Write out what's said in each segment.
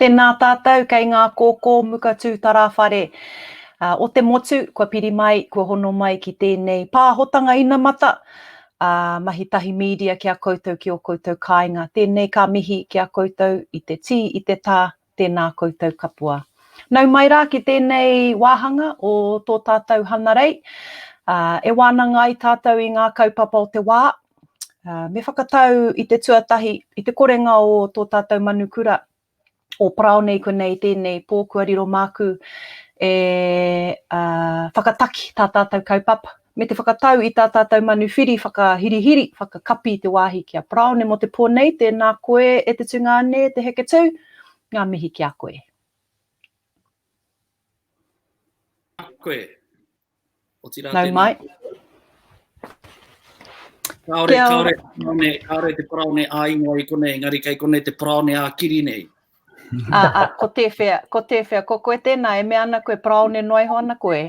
Tēnā tātou kei ngā kōkō muka tūtara whare o te motu kua piri mai, kua hono mai ki tēnei pāhotanga inamata, ā, mahi tahi media ki a koutou ki ō koutou kāinga. Tēnei ka mihi ki a koutou i te tī, i te tā, tēnā koutou katoa. Nau mai rā ki tēnei wāhanga o tō tātou hanarei, ā, e wānanga ai tātou i ngā kaupapa o te wā, ā, me whakatau i te tuatahi, i te korenga o tō tātou manukura, o Paraone i konei tēnei pō kua riro māku e ā, whakataki tā tātou kaupapa, me te whakatau i tā tātou manuwhiri whakahirihiri, whakakapi i te wāhi ki a Paraone mō te pō nei, tēnā koe e te tungāne, e te heketū, ngā mihi ki a koe. Koe. Otirā Nau tēnā. mai. Kāore, Kia ora. kāore, paraone, kāore te paraone ā-ingoa i konei, engari kei konei te paraone ā-kiri nei. Ā, ā, ko tēwhea, ko tēwhea, ko koe tēnā, e mea ana koe, paraone noa iho ana koe.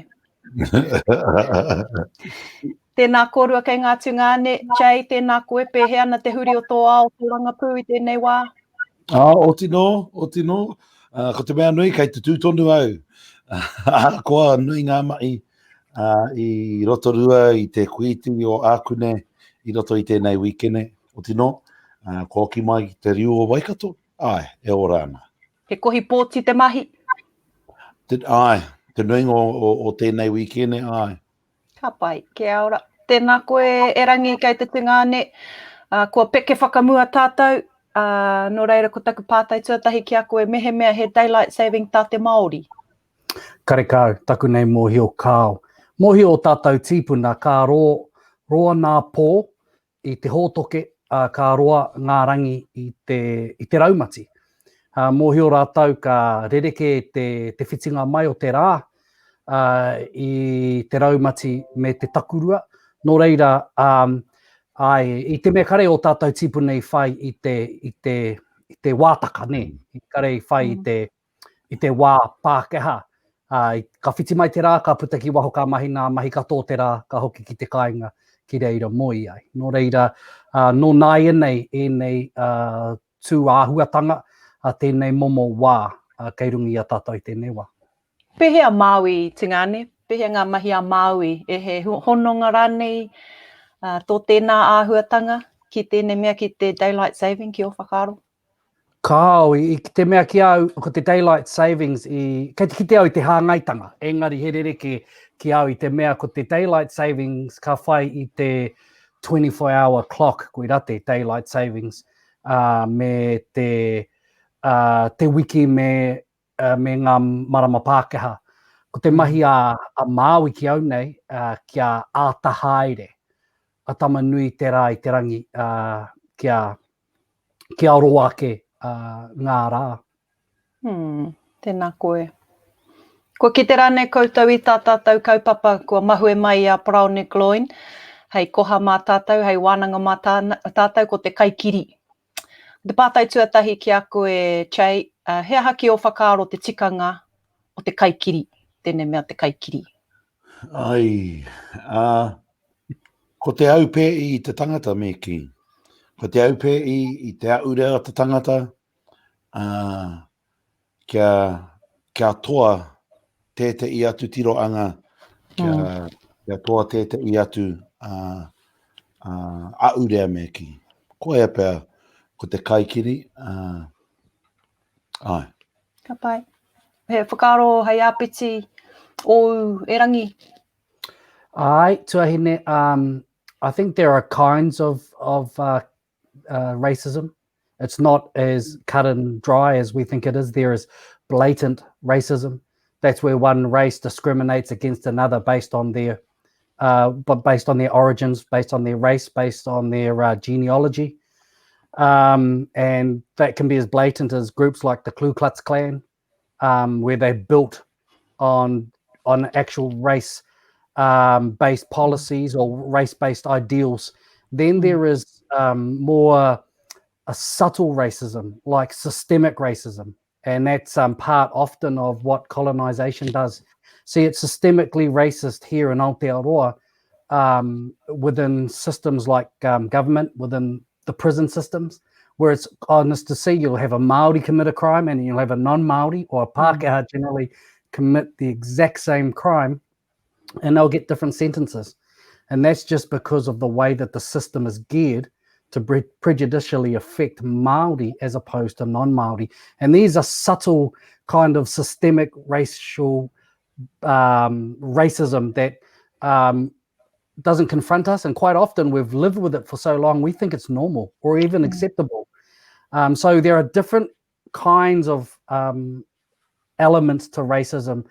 Tēnā kōrua kei ngā tungāne, Jay, tēnā koe, pēhea ana te huri o tō ao tōrangapū i tēnei wā? Ā, oti nō, oti nō. Uh, ko te mea nui, kei te tū tonu au. Ahakoa nui ngā mahi uh, i Rotorua, i te Kuiti o Ākune, i roto i tēnei wīkene, oti nō, uh, kua hoki mai ki te riu o Waikato, āe, e ora ana. He kohi pōti te mahi? Te, āe, te nuinga o, o, o tēnei wīkene, āe. Ka pai, kia ora. Tēnā koe e Rangi kei te tungāne. Uh, kua peke whakamua tātou, uh, nō reira ko taku pātai tuatahi ki a koe, mehemea he daylight saving tā te Māori? Karekau, taku nei mōhio kāo. Mōhio o tātou tīpuna ka rō, roa nā pō i te hōtoke, ā, ka roa ngā rangi i te, i te raumati. Ā, mōhio rātou ka rerekē te, te whitinga mai o te rā, ā, i te raumati me te takurua. Nō reira, ā, āe, i te mea kare ō tātou tīpuna i whai i te, i te, i te wātaka, nē, kare i whai i te, i te wā Pākehā. Ā, ka whiti mai te rā, ka puta ki waho, ka mahi ngā mahi, ka tō te rā, ka hoki ki te kāinga, ki reira moe ai. Nō reira, ā, nō nāianei ēnei ā, tū āhuatanga, ā, tēnei momo wā ā, kei runga i a tātou i tēnei wā. Pēhea Māui, Tingane? Pēhea ngā mahi a Māui? E he hononga rānei ā, tō tēnā āhuatanga ki tēnei mea ki te daylight saving, ki ō whakaaro? Kāo, i te mea ki a au, ko te daylight savings, i, kei te kite au i te hāngaitanga, engari he rerekē ki a au i te mea ko te daylight savings ka whai i te 24 hour clock, koirā te daylight savings, uh, me te, uh, te wiki me, uh, me ngā marama Pākehā. Ko te mahi a, a Māui ki au nei, uh, kia āta haere a Tamanui te rā i te rangi, uh, kia, kia roa ake ngā rā. Hmm, tēnā koe. Kua kite rānei koutou i tā tātou kaupapa kua mahue mai i a Paraone Gloyne, hei koha mā tātou, hei wānanga mā tātou, ko te kaikiri. Ko te pātai tuatahi ki a koe, Chey, he aha ki ō whakaaro te tikanga o te kaikiri, tēnei mea te kaikiri? Ai, ā, ko te aupēi i te tangata me kī. Ko te aupēi i te ahurea o te tangata, ā, kia, kia toa tētehi atu tirohanga, kia, mm. kia toa tētehi atu ā, ā, ahurea me kī. Koia pea ko te kaikiri, ā, āe. Ka pai. He whakaaro hei āpiti ōu e Rangi? Āe, tuahine, um, I think there are kinds of, of uh, uh, racism. It's not as cut and dry as we think it is. There is blatant racism. That's where one race discriminates against another based on their, uh, but based on their origins, based on their race, based on their uh, genealogy. Um, and that can be as blatant as groups like the Ku Klux Klan, um, where they built on on actual race um, based policies or race based ideals. Then there is um, more a subtle racism, like systemic racism, and that's um, part often of what colonization does. See, it's systemically racist here in Aotearoa um, within systems like um, government, within the prison systems, Where it's honest to see you'll have a Māori commit a crime and you'll have a non-Māori or a mm. Pākehā mm. generally commit the exact same crime and they'll get different sentences. And that's just because of the way that the system is geared to pre prejudicially affect Māori as opposed to non-Māori. And these are subtle kind of systemic racial um, racism that um, doesn't confront us. And quite often we've lived with it for so long, we think it's normal or even mm. acceptable. Um, so there are different kinds of um, elements to racism.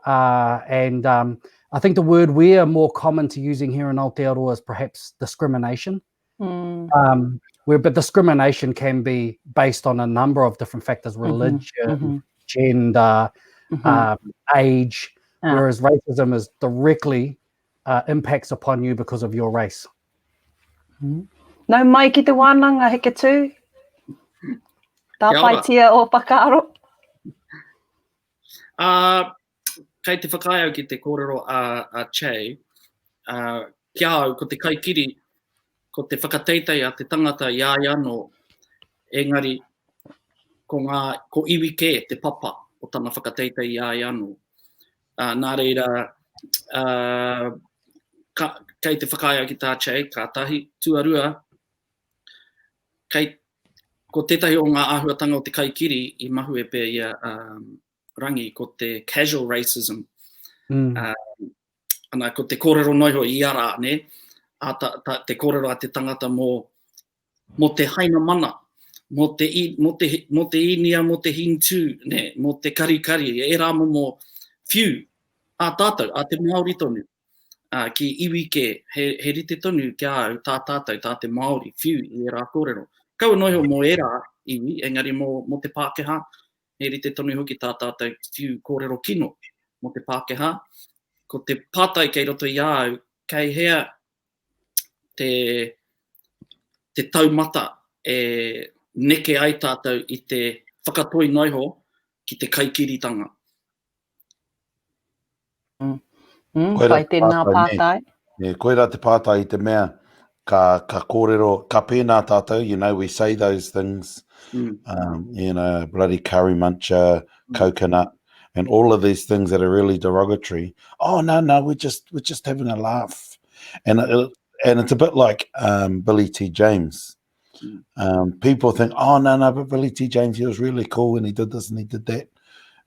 Uh, and um, I think the word we are more common to using here in Aotearoa is perhaps discrimination. Mm. Um, where, but discrimination can be based on a number of different factors, mm-hmm. religion, mm -hmm. gender, mm -hmm. um, age, yeah. whereas racism is directly uh, impacts upon you because of your race. Mm -hmm. Nau mai ki te wānanga, heke tū. Tāpaetia o whakaaro. Uh, kei te whakaae au ki te kōrero a, a Che, uh, ki a au, ko te kaikiri, ko te whakateitei a te tangata i a ia anō, engari ko, ngā, ko iwi kē te papa o tana whakateitei i a ia anō. Uh, nā reira, uh, ka, kei te whakaae au ki tā Che, ka tahi, tuarua, kei, ko tētahi o ngā āhuatanga o te kaikiri i mahue pea i a um, Rangi, ko te casual racism. Mm. Uh, ana, ko te kōrero noa iho i ia rā, nē? A, ta, ta, te kōrero a te tangata mō, mō te haina mana, mō te, mō te, mō te Īnia, mō te Hintū, nē, mō te karikari, ērā momo whiu a tātou, a te Māori tonu, ā, ki iwi kē, he, he rite tonu ki a au tā tātou, tā te Māori whiu i ērā kōrero. Kaua noa iho mō ērā iwi, engari mō, mō te Pākehā, he rite tonu hoki tā tātou whiu kōrero kino mō te Pākehā. Ko te pātai kei roto i a au, kei hea te, te taumata e neke ai tātou i te whakatoi noa iho ki te kaikiritanga? Mm. Mm, pai tēnā pātai. Yeah, koirā te pātai i te mea ka, ka kōrero, ka pēnā tātou, you know, we say those things, mm. um, you know, bloody curry muncher, mm. coconut, and all of these things that are really derogatory. Oh, no, no, we're just, we're just having a laugh. And, it, and it's a bit like um, Billy T. James. Mm. Um, people think, oh, no, no, but Billy T. James, he was really cool and he did this and he did that.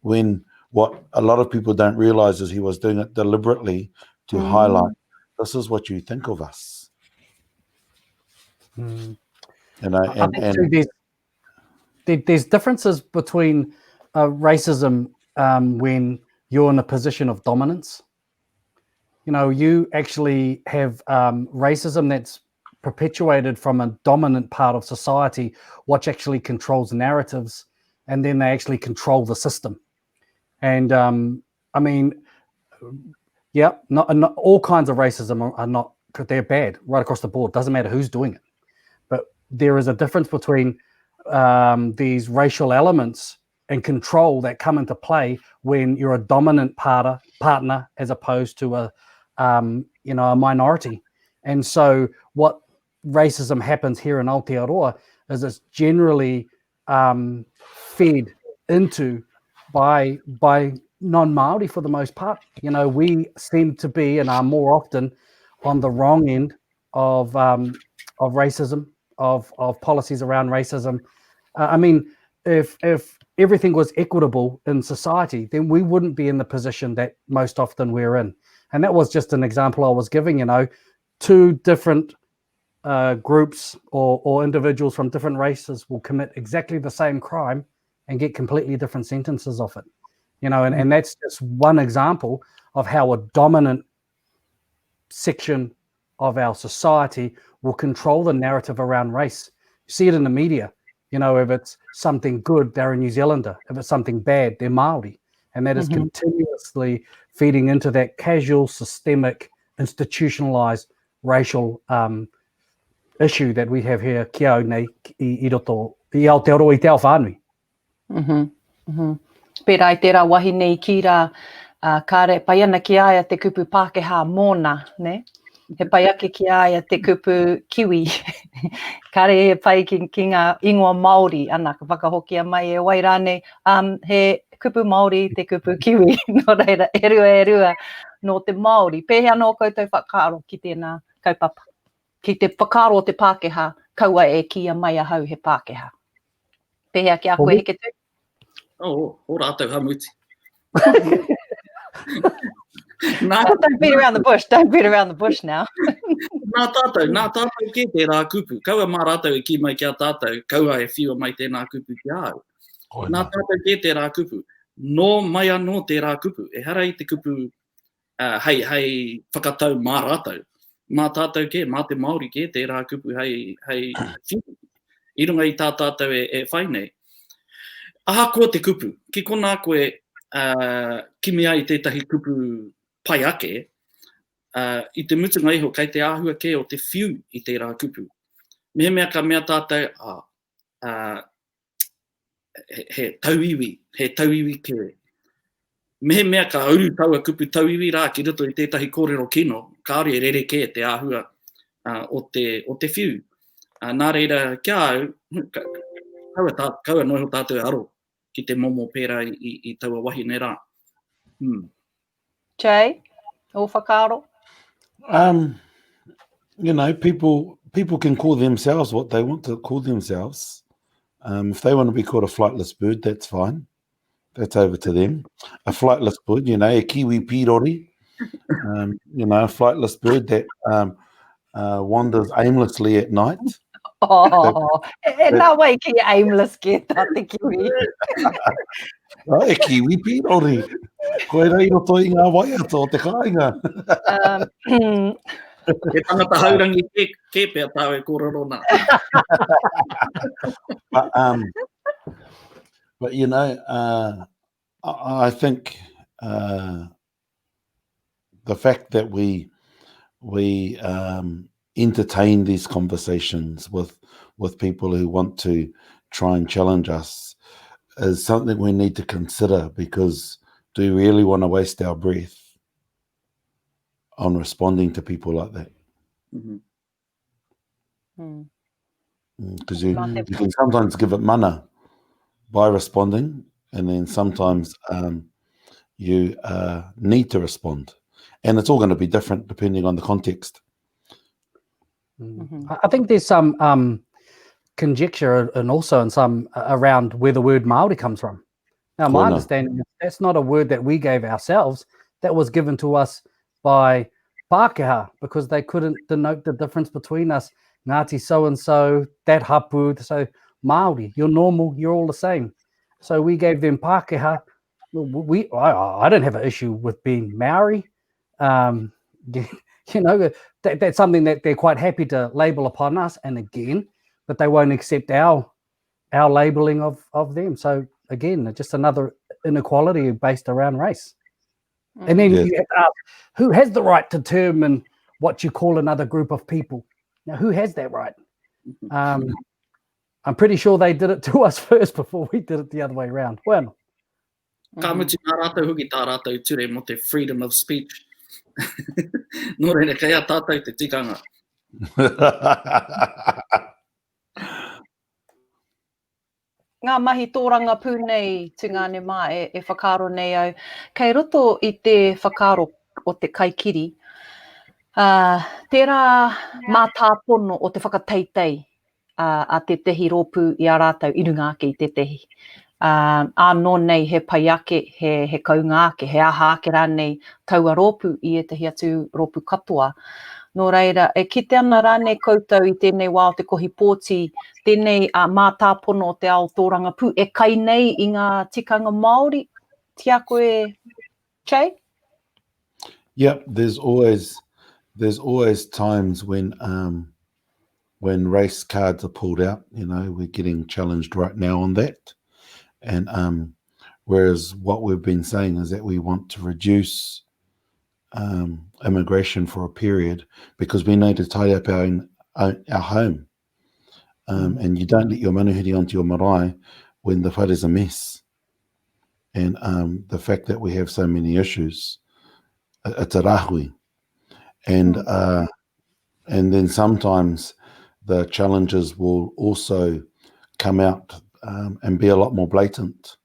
When what a lot of people don't realize is he was doing it deliberately to mm. highlight this is what you think of us. Mm. You know, and, and there's, there, there's differences between uh, racism um, when you're in a position of dominance. You know, you actually have um, racism that's perpetuated from a dominant part of society, which actually controls narratives, and then they actually control the system. And um, I mean, yeah, not, not all kinds of racism are, are not they're bad right across the board. Doesn't matter who's doing it, but there is a difference between um, these racial elements and control that come into play when you're a dominant partner, partner as opposed to a um, you know a minority. And so what racism happens here in Aotearoa is it's generally um, fed into by by non-Maori for the most part. You know, we seem to be and are more often on the wrong end of um, of racism, of of policies around racism. Uh, I mean, if if everything was equitable in society, then we wouldn't be in the position that most often we're in. And that was just an example I was giving. You know, two different uh, groups or, or individuals from different races will commit exactly the same crime and get completely different sentences off it. You know, and, and that's just one example of how a dominant section of our society will control the narrative around race. You see it in the media. You know, if it's something good, they're a New Zealander. If it's something bad, they're Maori. And that is mm-hmm. continuously feeding into that casual, systemic, institutionalized racial um, issue that we have here ki au nei i, i roto i Aotearoa i te ao whānui. Mm -hmm. Mm -hmm. Pērā i tērā wahine i kī rā, uh, kāre pai ana ki a ia te kupu Pākehā mōna, ne? He pai ake ki a ia te kupu kiwi. Kāre he pai ki, ki ngā ingoa Māori, ana, ka whakahokia mai e wai rānei, um, he kupu Māori te kupu kiwi. Nō reira, e rua e rua nō te Māori. Pēhea nō koutou whakaaro ki tēnā kaupapa? Ki te whakaaro o te Pākehā, kaua e kīia mai ahau he Pākehā. Pēhea ki a koe, Heketū? Oh, o rātou hamuti. Nā, don't beat around the bush, don't beat around the bush now. nā tātou, nā tātou kē tērā kupu. Kaua mā rātou e kī mai ki a tātou, kaua e whiua mai tēnā kupu ki a au. Nā tātou kē tērā kupu. Nō mai anō tērā kupu. Ehara i te kupu uh, hei, hei whakatau mā rātou. Mā tātou kē, mā te Māori kē tērā kupu hei, hei whiu i runga i tā tātou e, e whai nei. Ahakoa te kupu, ki konā koe uh, kimi ai tētahi kupu pai ake, uh, i te mutunga iho kei te āhua kē o te whiu i tērā kupu. Mehemea ka mea tātou, ah, uh, he, he tauiwi, he tauiwi kē. Mehemea ka uru taua kupu tauiwi rā ki roto i tētahi kōrero kino, kāore e rerekē te āhua uh, o, te, o te whiu. Uh, nā reira, ki a au, ka, kaua, tā, kaua noa iho tātou e aro ki te momo pērā i, i, i taua wahine rā. Hmm. Jay, ō whakaaro? Um, you know, people people can call themselves what they want to call themselves. Um, if they want to be called a flightless bird, that's fine. That's over to them. A flightless bird, you know, a kiwi pīrori, um, you know, a flightless bird that um, uh, wanders aimlessly at night. Oh, e, e nā wai ki aimless ke tā te kiwi. Oh, e kiwi pīrori. Koira i roto i ngā waiata o te kāinga. Um, He tangata haurangi kē, kē pea tāu e kōrero nā. but, um, but you know, uh, I, I think uh, the fact that we we um, entertain these conversations with with people who want to try and challenge us is something we need to consider because do we really want to waste our breath on responding to people like that? Mm-hmm. Because mm. you, you can sometimes give it mana by responding, and then sometimes um, you uh, need to respond. And it's all going to be different depending on the context. Mm. Mm-hmm. I think there's some um, conjecture and also in some uh, around where the word Maori comes from. Now, my understanding is that's not a word that we gave ourselves. That was given to us by Pākehā because they couldn't denote the difference between us. Ngāti so-and-so, that hapu, so Māori, you're normal, you're all the same. So we gave them Pākehā. We, I, I don't have an issue with being Maori. Um, you know, that, that's something that they're quite happy to label upon us. And again, but they won't accept our our labeling of, of them. So again, just another inequality based around race. Mm. And then yes. you have to ask, who has the right to determine what you call another group of people? Now, who has that right? Mm-hmm. Um, I'm pretty sure they did it to us first before we did it the other way around. Well, Ka mutu nā rātou hoki tā rātou ture mō te freedom of speech. Nō reira, kei a tātou te tikanga. Ngā mahi tōrangapū nei, tungāne mā, e, e whakaaro nei au. Kei roto i te whakaaro o te kaikiri, ā, tērā mātāpono o te whakateitei a, a tētehi rōpū i a rātou i runga ake i tētehi. Ā, ānō nei he pai ake, he, he kounga ake, he aha ake rānei taua rōpū i ētahi atu rōpū katoa. Nō reira, e kite ana rānei koutou i tēnei wā o te kohi pōti, tēnei ā, mātāpono o te ao tōrangapū e kai nei i ngā tikanga Māori? Ki a koe, Che? Yep, there's always there's always times when um, when race cards are pulled out. You know, we're getting challenged right now on that, and um, whereas what we've been saying is that we want to reduce um, immigration for a period because we need to tidy up our own, our, our home. Um, and you don't let your manuhiri onto your marae when the whare is a mess. And um, the fact that we have so many issues, it's a rahui. And mm. uh, And then sometimes the challenges will also come out um, and be a lot more blatant.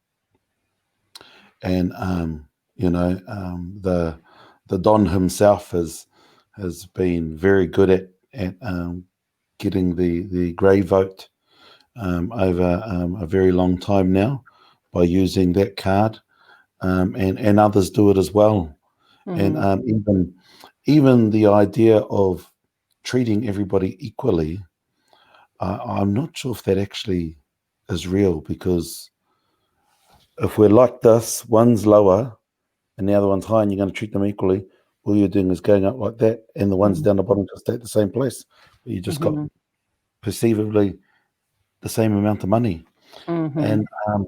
And um, you know, um, the the Don himself has has been very good at at um, getting the the grey vote um, over um, a very long time now by using that card, um, and and others do it as well. Mm. And um, even even the idea of treating everybody equally, uh, I'm not sure if that actually is real because if we're like this, one's lower and the other one's high, and you're going to treat them equally, all you're doing is going up like that, and the ones mm-hmm. down the bottom just stay at the same place. But you just mm-hmm. got perceivably the same amount of money. Mm-hmm. And um,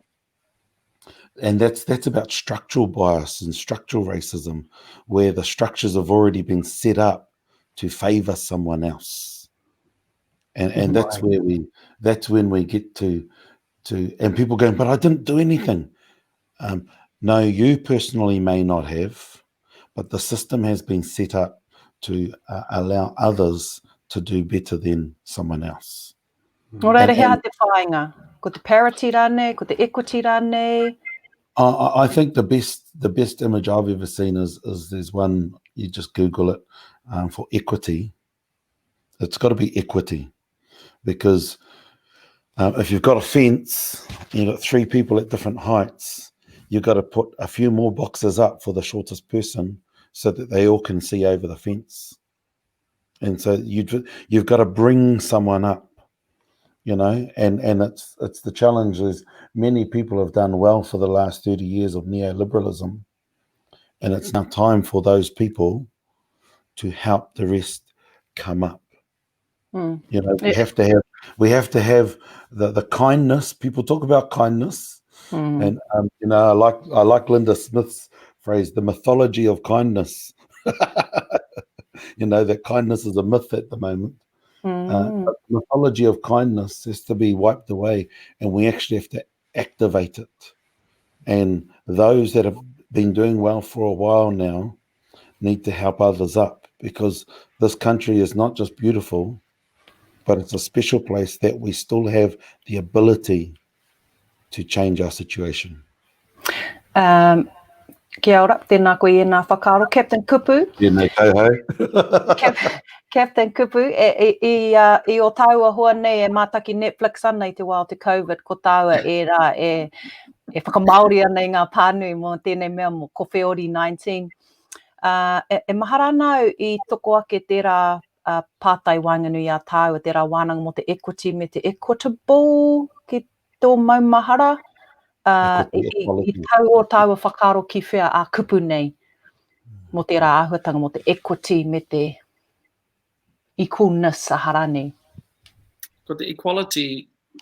and that's that's about structural bias and structural racism, where the structures have already been set up to favor someone else. And and that's where we that's when we get to to and people going, but I didn't do anything. Um, no, you personally may not have, but the system has been set up to uh, allow others to do better than someone else. Nō reira, he aha te whāinga? Ko te parity rānei, ko te equity rānei? I, I think the best the best image I've ever seen is is there's one you just Google it um, for equity. It's got to be equity because um, if you've got a fence and you've got three people at different heights, you've got to put a few more boxes up for the shortest person so that they all can see over the fence. And so you've you've got to bring someone up, you know, and and it's it's the challenge is many people have done well for the last 30 years of neoliberalism. And it's now time for those people to help the rest come up. Mm. You know, we have to have we have to have the, the kindness. People talk about kindness, mm. and um, you know, I like I like Linda Smith's phrase, the mythology of kindness. you know that kindness is a myth at the moment. Uh, mm. Uh, but the mythology of kindness has to be wiped away, and we actually have to activate it. And those that have been doing well for a while now need to help others up because this country is not just beautiful, but it's a special place that we still have the ability to change our situation. Um, kia ora, tēnā koe i ēnā whakaaro. Captain Kupu. Tēnei kauhau. Cap, Captain Kupu, e, e, i, uh, i o tāua hoa nei e mātaki Netflix ana i te wā o te Covid, ko tāua e rā e, e whakamāori ana i ngā pānui mō tēnei mea mō Kowheori 19. Uh, e, e mahara ana au i toko ake tērā uh, pātai waenganui i a tāua, tērā wānanga mō te equity me te equitable ki tō maumahara, uh, i, i, i tau o tāua whakaaro ki whea a kupu nei mō tērā āhuatanga, mō te equity me te equalness aha rānei. Ko te equality,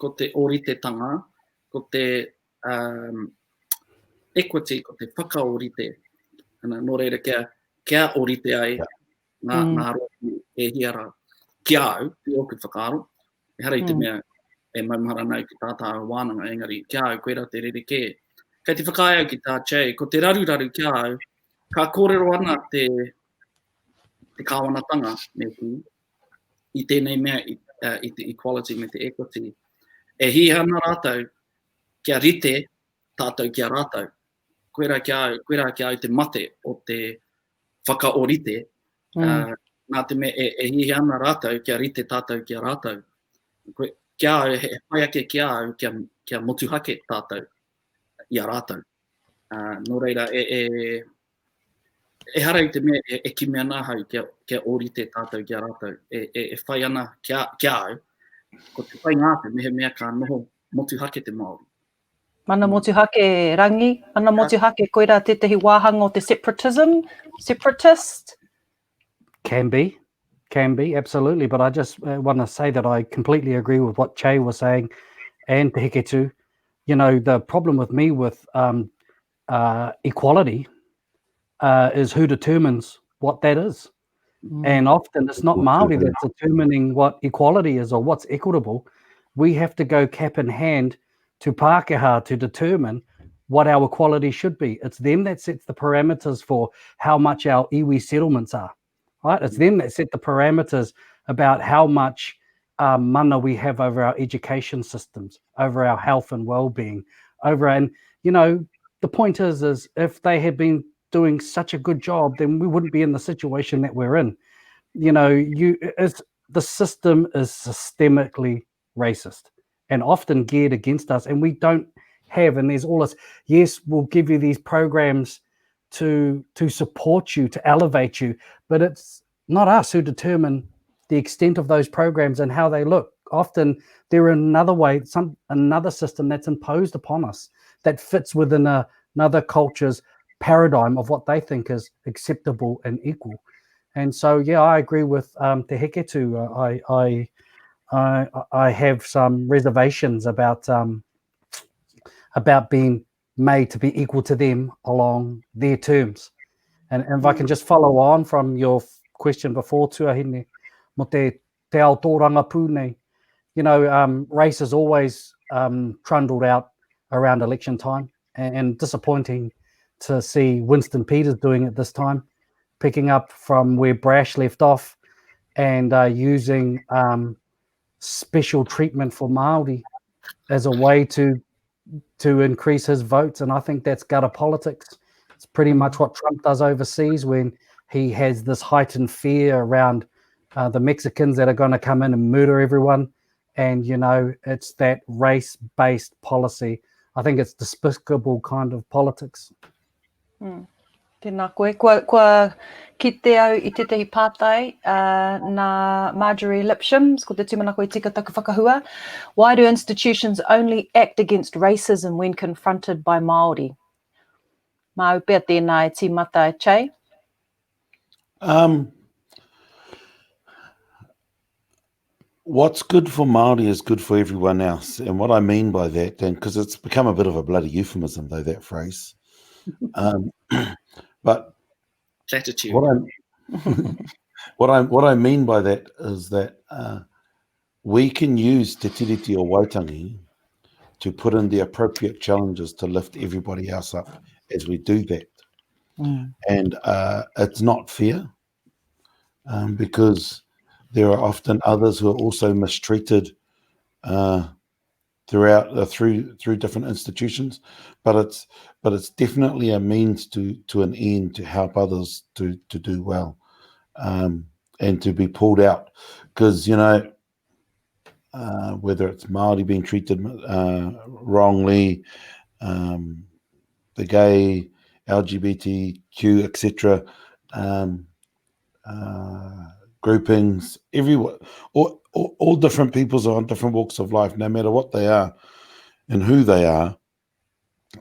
ko te ōritetanga, ko te um, equity, ko te whakaorite. Ana, nō reira, kia, kia orite ai ngā, mm. ngā rōpū e hia rā. Ki a au, ki ōku whakaaro, ehara i te mm. mea e maumahara ana au ki tā tāua wānanga, engari ki a au, koirā te rerekē. Kei te whakaae au ki tā Che, ko te raruraru ki a au, ka kōrero ana te, te kāwanatanga, me kī, i tēnei mea, i, uh, i te equality me te equity, e hiahia ana rātou kia rite tātou ki a rātou. Koirā ki a au, koirā ki a au te mate o te whakaorite, mm. uh, nā te mea e, e hiahia ana rātou kia rite tātou ki a rātou. Koe, ki a au, he pai ake ki a au kia, kia motuhake tātou i a rātou. Uh, nō reira, e, e, ehara i te mea e, e kimi ana ahau kia, kia ōrite tātou ki a rātou. E, e, e whai ana ki a, ki a au, ko te whainga ake mehemea ka noho motuhake te Māori. Mana motuhake Rangi, mana motuhake koirā tētahi wāhanga o te separatism, separatist? Can be, can be, absolutely. But I just uh, want to say that I completely agree with what Che was saying and Te Hiketu. You know, the problem with me with um, uh, equality uh, is who determines what that is. Mm. And often it's not Māori that's determining what equality is or what's equitable. We have to go cap in hand to Pākehā to determine what our equality should be. It's them that sets the parameters for how much our iwi settlements are, right? It's them that set the parameters about how much uh, mana we have over our education systems, over our health and well-being, over and you know the point is is if they had been doing such a good job, then we wouldn't be in the situation that we're in. You know, you it's the system is systemically racist and often geared against us, and we don't have. And there's all this. Yes, we'll give you these programs to to support you, to elevate you, but it's not us who determine the extent of those programs and how they look. Often they're another way, some another system that's imposed upon us that fits within a, another culture's paradigm of what they think is acceptable and equal. And so, yeah, I agree with um, Te Heketu. Uh, I, I, I, I have some reservations about um, about being made to be equal to them along their terms. And, and if I can mm. just follow on from your question before, Tuahine, mo te, te ao tōrangapū nei, you know, um, race is always um, trundled out around election time and, and disappointing to see Winston Peters doing it this time, picking up from where Brash left off and uh, using um, special treatment for Māori as a way to to increase his votes. And I think that's gutter politics. It's pretty much what Trump does overseas when he has this heightened fear around uh, the Mexicans that are going to come in and murder everyone. And, you know, it's that race based policy. I think it's despicable kind of politics. Mm. Tēnā koe. Kua, kua kite au i tētahi pātai uh, nā Marjorie Lipshams, ko te tūmanako i tika taku whakahua. Why do institutions only act against racism when confronted by Māori? Māu pea tēnā e tīmata e Che. Um, what's good for Māori is good for everyone else. And what I mean by that, and because it's become a bit of a bloody euphemism, though, that phrase. Um, but platitude. What I what I what I mean by that is that uh, we can use Te Tiriti o Waitangi to put in the appropriate challenges to lift everybody else up as we do that. Mm. And uh, it's not fair um, because there are often others who are also mistreated uh, throughout uh, through through different institutions but it's but it's definitely a means to to an end to help others to to do well um, and to be pulled out because you know uh, whether it's Maori being treated uh, wrongly, um, the gay, LGBTQ, etc., um, uh, groupings, everyone, all, all, all different peoples are on different walks of life, no matter what they are and who they are.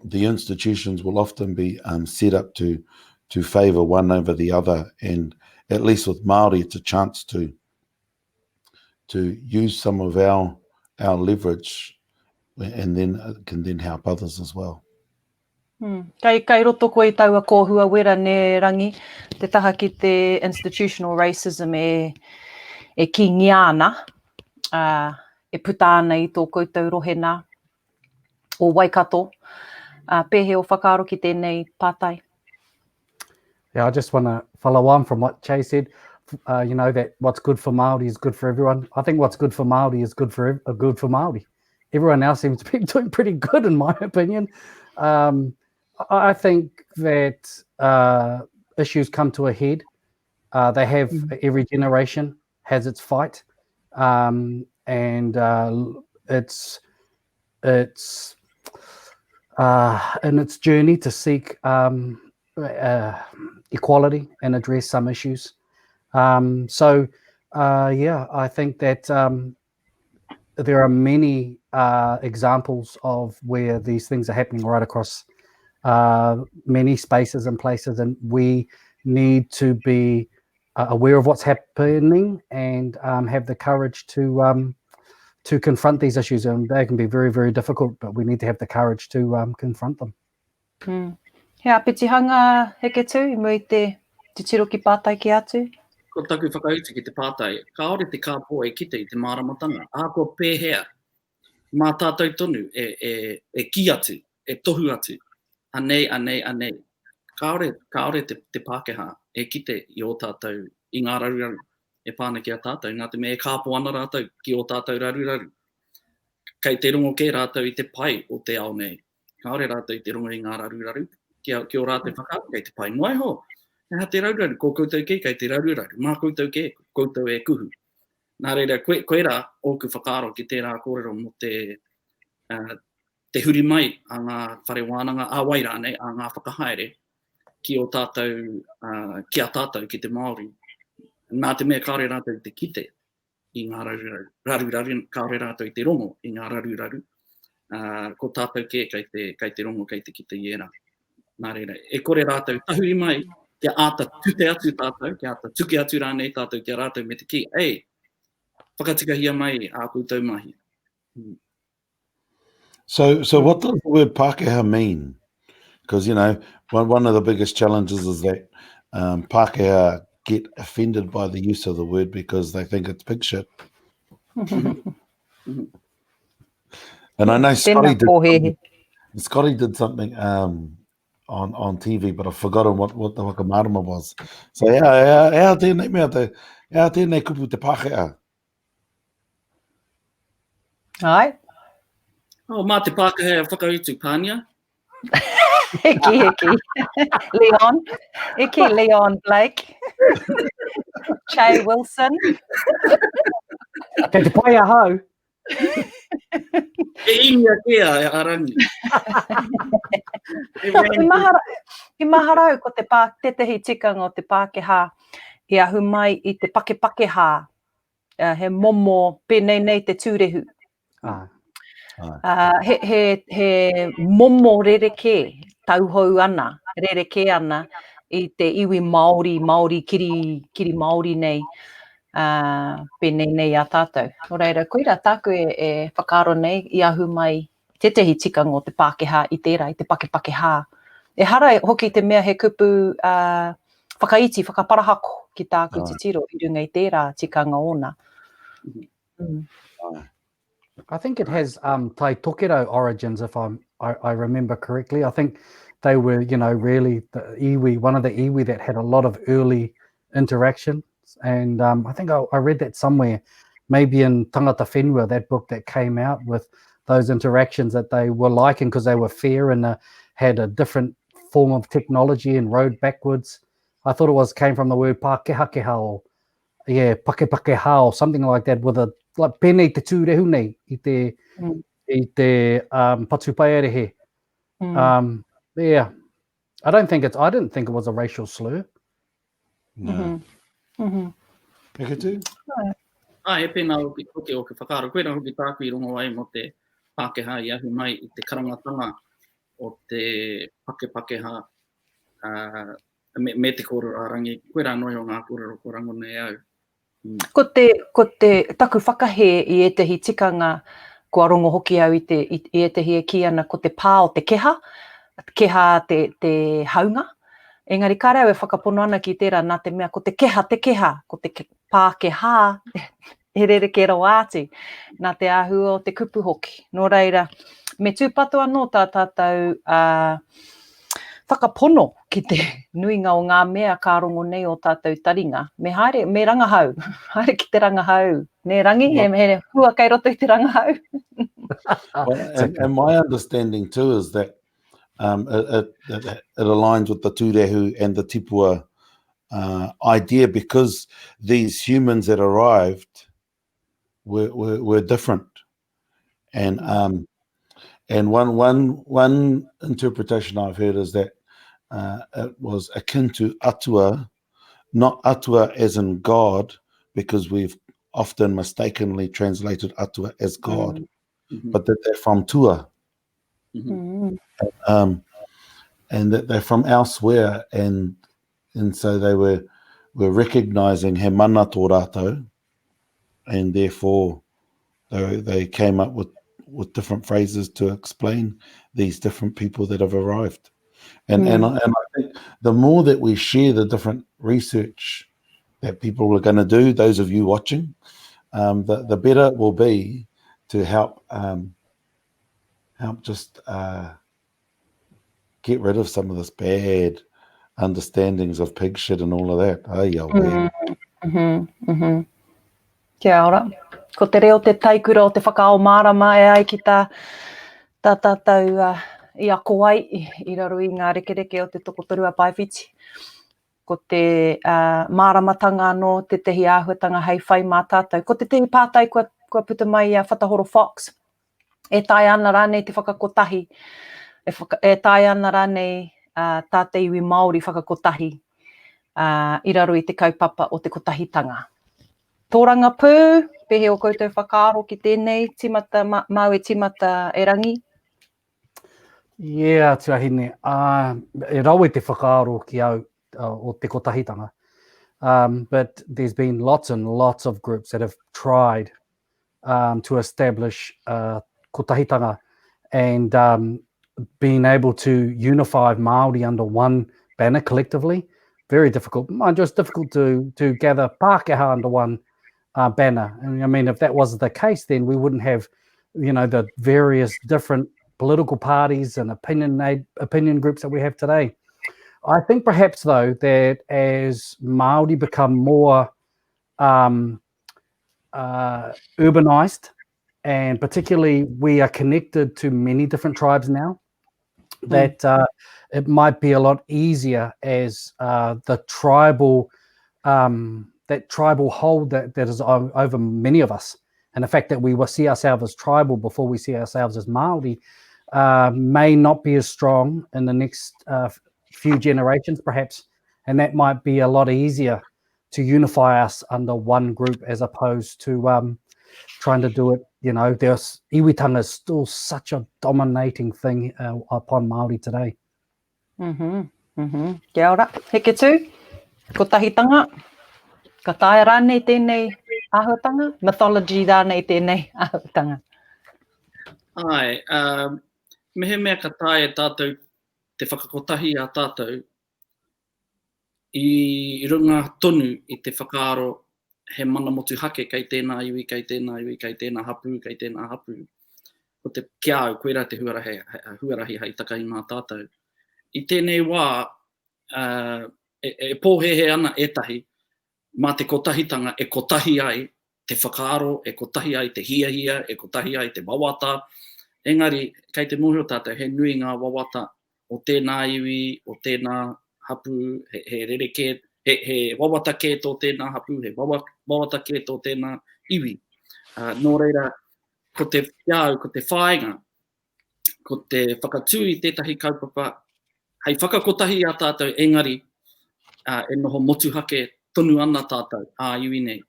The institutions will often be um, set up to to favour one over the other, and at least with Maori, it's a chance to to use some of our our leverage and then uh, can then help others as well. Hmm. Kei, kei roto koe i taua kōhua wera ne Rangi, te taha ki te institutional racism e, e kīngia ana, uh, e puta ana i tō koutou rohe nā, o Waikato. Uh, pēhea o whakaaro ki tēnei pātai? Yeah, I just want to follow on from what Che said. Uh, you know that what's good for Māori is good for everyone. I think what's good for Māori is good for uh, good for Māori. Everyone else seems to be doing pretty good, in my opinion. Um, I think that uh, issues come to a head. Uh, they have mm. every generation has its fight, um, and uh, it's it's uh, in its journey to seek um, uh, equality and address some issues. Um, so, uh, yeah, I think that um, there are many uh, examples of where these things are happening right across uh, many spaces and places, and we need to be uh, aware of what's happening and um, have the courage to um, to confront these issues. And they can be very, very difficult, but we need to have the courage to um, confront them. Mm. He āpitihanga Heketū i mua i te titiro ki pātai kē atu? Ko taku whakautu ki te pātai, kāore te kāpō e kite i te māramatanga, ahakoa pēhea, mā tātou tonu e, e, e kī atu, e tohu atu, anei, anei, anei. Kāore, kāore te, te Pākehā e kite i ō tātou, i ngā raruraru. e pā ana ki a tātou, nā te mea e kāpo ana rātou ki ō tātou raruraru. Kei te rongo kē rātou i te pai o te ao nei. Kāore rātou i te rongo i ngā raruraru, ki, a, ki ō rātou whakaaro, kei te pai noa iho. He aha te raruraru? Ko koutou kē kei te raruraru, mā koutou kē, koutou e kuhu. Nā reira, koe, koirā ōku whakaaro ki tērā kōrero mō te, uh, te huri mai a ngā whare wānanga, a wai rānei, a ngā whakahaere ki ō tātou, uh, ki a tātou, ki te Māori. Nā te mea kāore rātou i te kite i ngā raruraru, raruraru, kāore rātou i te rongo i ngā raruraru, uh, ko tātou kē kei te, kei te rongo, kei te kite i ērā. Nā reira, e kore rātou tahuri mai, kia āta tute atu tātou, kia āta tuke atu rānei tātou ki a rātou me te kī, ei, whakatikahia mai ā koutou mahi. Hmm. So, so what does the word Pākehā mean? Because, you know, one, one of the biggest challenges is that um, Pākehā get offended by the use of the word because they think it's pig shit. And I know Scotty did, something, Scotty did something um, on, on TV, but I've forgotten what, what the whakamārama was. So, yeah, yeah, yeah, tēnei mea te, yeah, tēnei kupu te Pākehā. Ai. Oh, mā te Pākehā e whakautu, Pānia. Hiki, hiki. Leon. Hiki, Leon Blake. Che Wilson. Kei te pai ahau. E inia kē a, a Rangi. I mahara, i mahara au ko te pā, tētahi tikanga o te Pākehā i ahu mai i te pakepakehā he momo pēnei nei te tūrehu. Ah. Uh, he, he, he momo rerekē, tauhou ana, rerekē ana i te iwi Māori, Māori, kiri, kiri Māori nei, uh, pēnei nei a tātou. Nō reira, koira tāku e, e whakaaro nei i ahu mai tētehi tikanga o te Pākehā i tērā, i te pakepakehā. Ehara hoki te mea he kupu uh, whakaiti, whakaparahako ki tāku Ai. titiro i runga i tērā tikanga ōna. Mm. I think it has um, Tai Tokerau origins, if I'm, I, I remember correctly. I think they were, you know, really the iwi, one of the iwi that had a lot of early interaction. And um, I think I, I read that somewhere, maybe in Tangata Whenua, that book that came out with those interactions that they were liking because they were fair and uh, had a different form of technology and rode backwards. I thought it was came from the word pākehakeha or yeah, pakepakeha or something like that with a like pēnei te tūrehu nei i te mm. i te um, patupaiarehe. Mm. Um, yeah. I don't think it's I didn't think it was a racial slur. No. Mm -hmm. Mm -hmm. E tu? Ah, e pēnā hoki, hoki o ke whakaaro. Koirā hoki tāku i rongo ai mō te Pākehā i ahu mai i te karangatanga o te Pakepakehā uh, me, me te kōrero a Rangi. Koirā noa iho ngā kōrero kua rangona e au. Mm. Ko te, ko te taku whakahē i ētahi tikanga, kua rongo hoki au i, te, i, i ētahi e kī ana ko te pā o te keha, keha te, te haunga. Engari kāre au e whakapono ana ki tērā nā te mea ko te keha te keha, ko te Pākehā he rerekē rawa atu nā te āhua o te kupu hoki. Nō reira, me tūpato anō tā tātou uh, whakapono ki te nuinga o ngā mea ka rongo nei o tātou taringa. Me haere, me rangahau, haere ki te rangahau. Nē, Rangi, he, he hua kei roto i te rangahau. well, and, and my understanding too is that um, it, it, it aligns with the tūrehu and the tipua uh, idea because these humans that arrived were, were, were different. And um, and one, one, one interpretation I've heard is that uh, it was akin to atua, not atua as in God, because we've often mistakenly translated atua as God, mm -hmm. but that they're from Tua. Mm -hmm. Um, and that they're from elsewhere, and and so they were were recognizing he mana tō rātou, and therefore they, they came up with, with different phrases to explain these different people that have arrived. And, mm. and, and I think the more that we share the different research that people are going to do, those of you watching, um, the, the better it will be to help um, help just uh, get rid of some of this bad understandings of pig shit and all of that. Ai, mm. Mm -hmm, mm -hmm. Kia ora. Ko te reo te taikura o te whakaao mārama e ai ki tā, tā tātou uh, i ako ai i, i raro i ngā rekereke o te tokotoru a Paewhiti. Ko te uh, māramatanga anō tētehi āhuatanga hei whai mā tātou. Ko tētehi pātai kua, kua puta mai i a Whatahoro Fox, e taea ana rānei te whakakotahi, e, whaka, e taea ana rānei uh, tā te iwi Māori whakakotahi uh, i raro i te kaupapa o te kotahitanga. Tōrangapū, pēhea o koutou whakaaro ki tēnei timata, ma, māu e timata e rangi? Yeah, tuahine. Uh, e rawe te whakaaro ki au uh, o te kotahitanga. Um, but there's been lots and lots of groups that have tried um, to establish uh, kotahitanga and um, being able to unify Māori under one banner collectively, very difficult. Mind you, it's difficult to, to gather Pākehā under one uh, banner. And I mean, if that wasn't the case, then we wouldn't have, you know, the various different political parties and opinion opinion groups that we have today. I think perhaps though that as Maori become more um, uh, urbanized, and particularly we are connected to many different tribes now, mm. that uh, it might be a lot easier as uh, the tribal um, that tribal hold that, that is over many of us and the fact that we will see ourselves as tribal before we see ourselves as Maori uh, may not be as strong in the next uh, few generations, perhaps, and that might be a lot easier to unify us under one group as opposed to um, trying to do it. You know, there's iwitanga is still such a dominating thing uh, upon Māori today. Mm -hmm. Mm -hmm. Kia ora. Heke tū, kotahitanga, ka taea rānei tēnei āhuatanga, mythology rānei tēnei āhuatanga? Ai, um, mehemea ka taea tātou te whakakotahi a tātou i runga tonu i te whakaaro he mana motuhake kei tēnā iwi, kei tēnā iwi, kei tēnā hapū, kei tēnā hapū. Ko te, ki a au, koirā te huarahi, huarahi hei takahi mā tātou. I tēnei wā, uh, e, e pōhēhē ana ētahi mā te kotahitanga e kotahi ai te whakaaro, e kotahi ai te hiahia, e kotahi ai te wawata. Engari, kei te mōhio tātou, he nui ngā wawata o tēnā iwi, o tēnā hapū, he, he rerekē, he, he wawata kē tō tēnā hapū, he wawa, wawata kē tō tēnā iwi. Uh, nō reira, ko te, ki a au, ko te whāinga, ko te whakatū i tētahi kaupapa hei whakakotahi i a tātou, engari uh, e noho motuhake tonu ana tātou ā-iwi nei.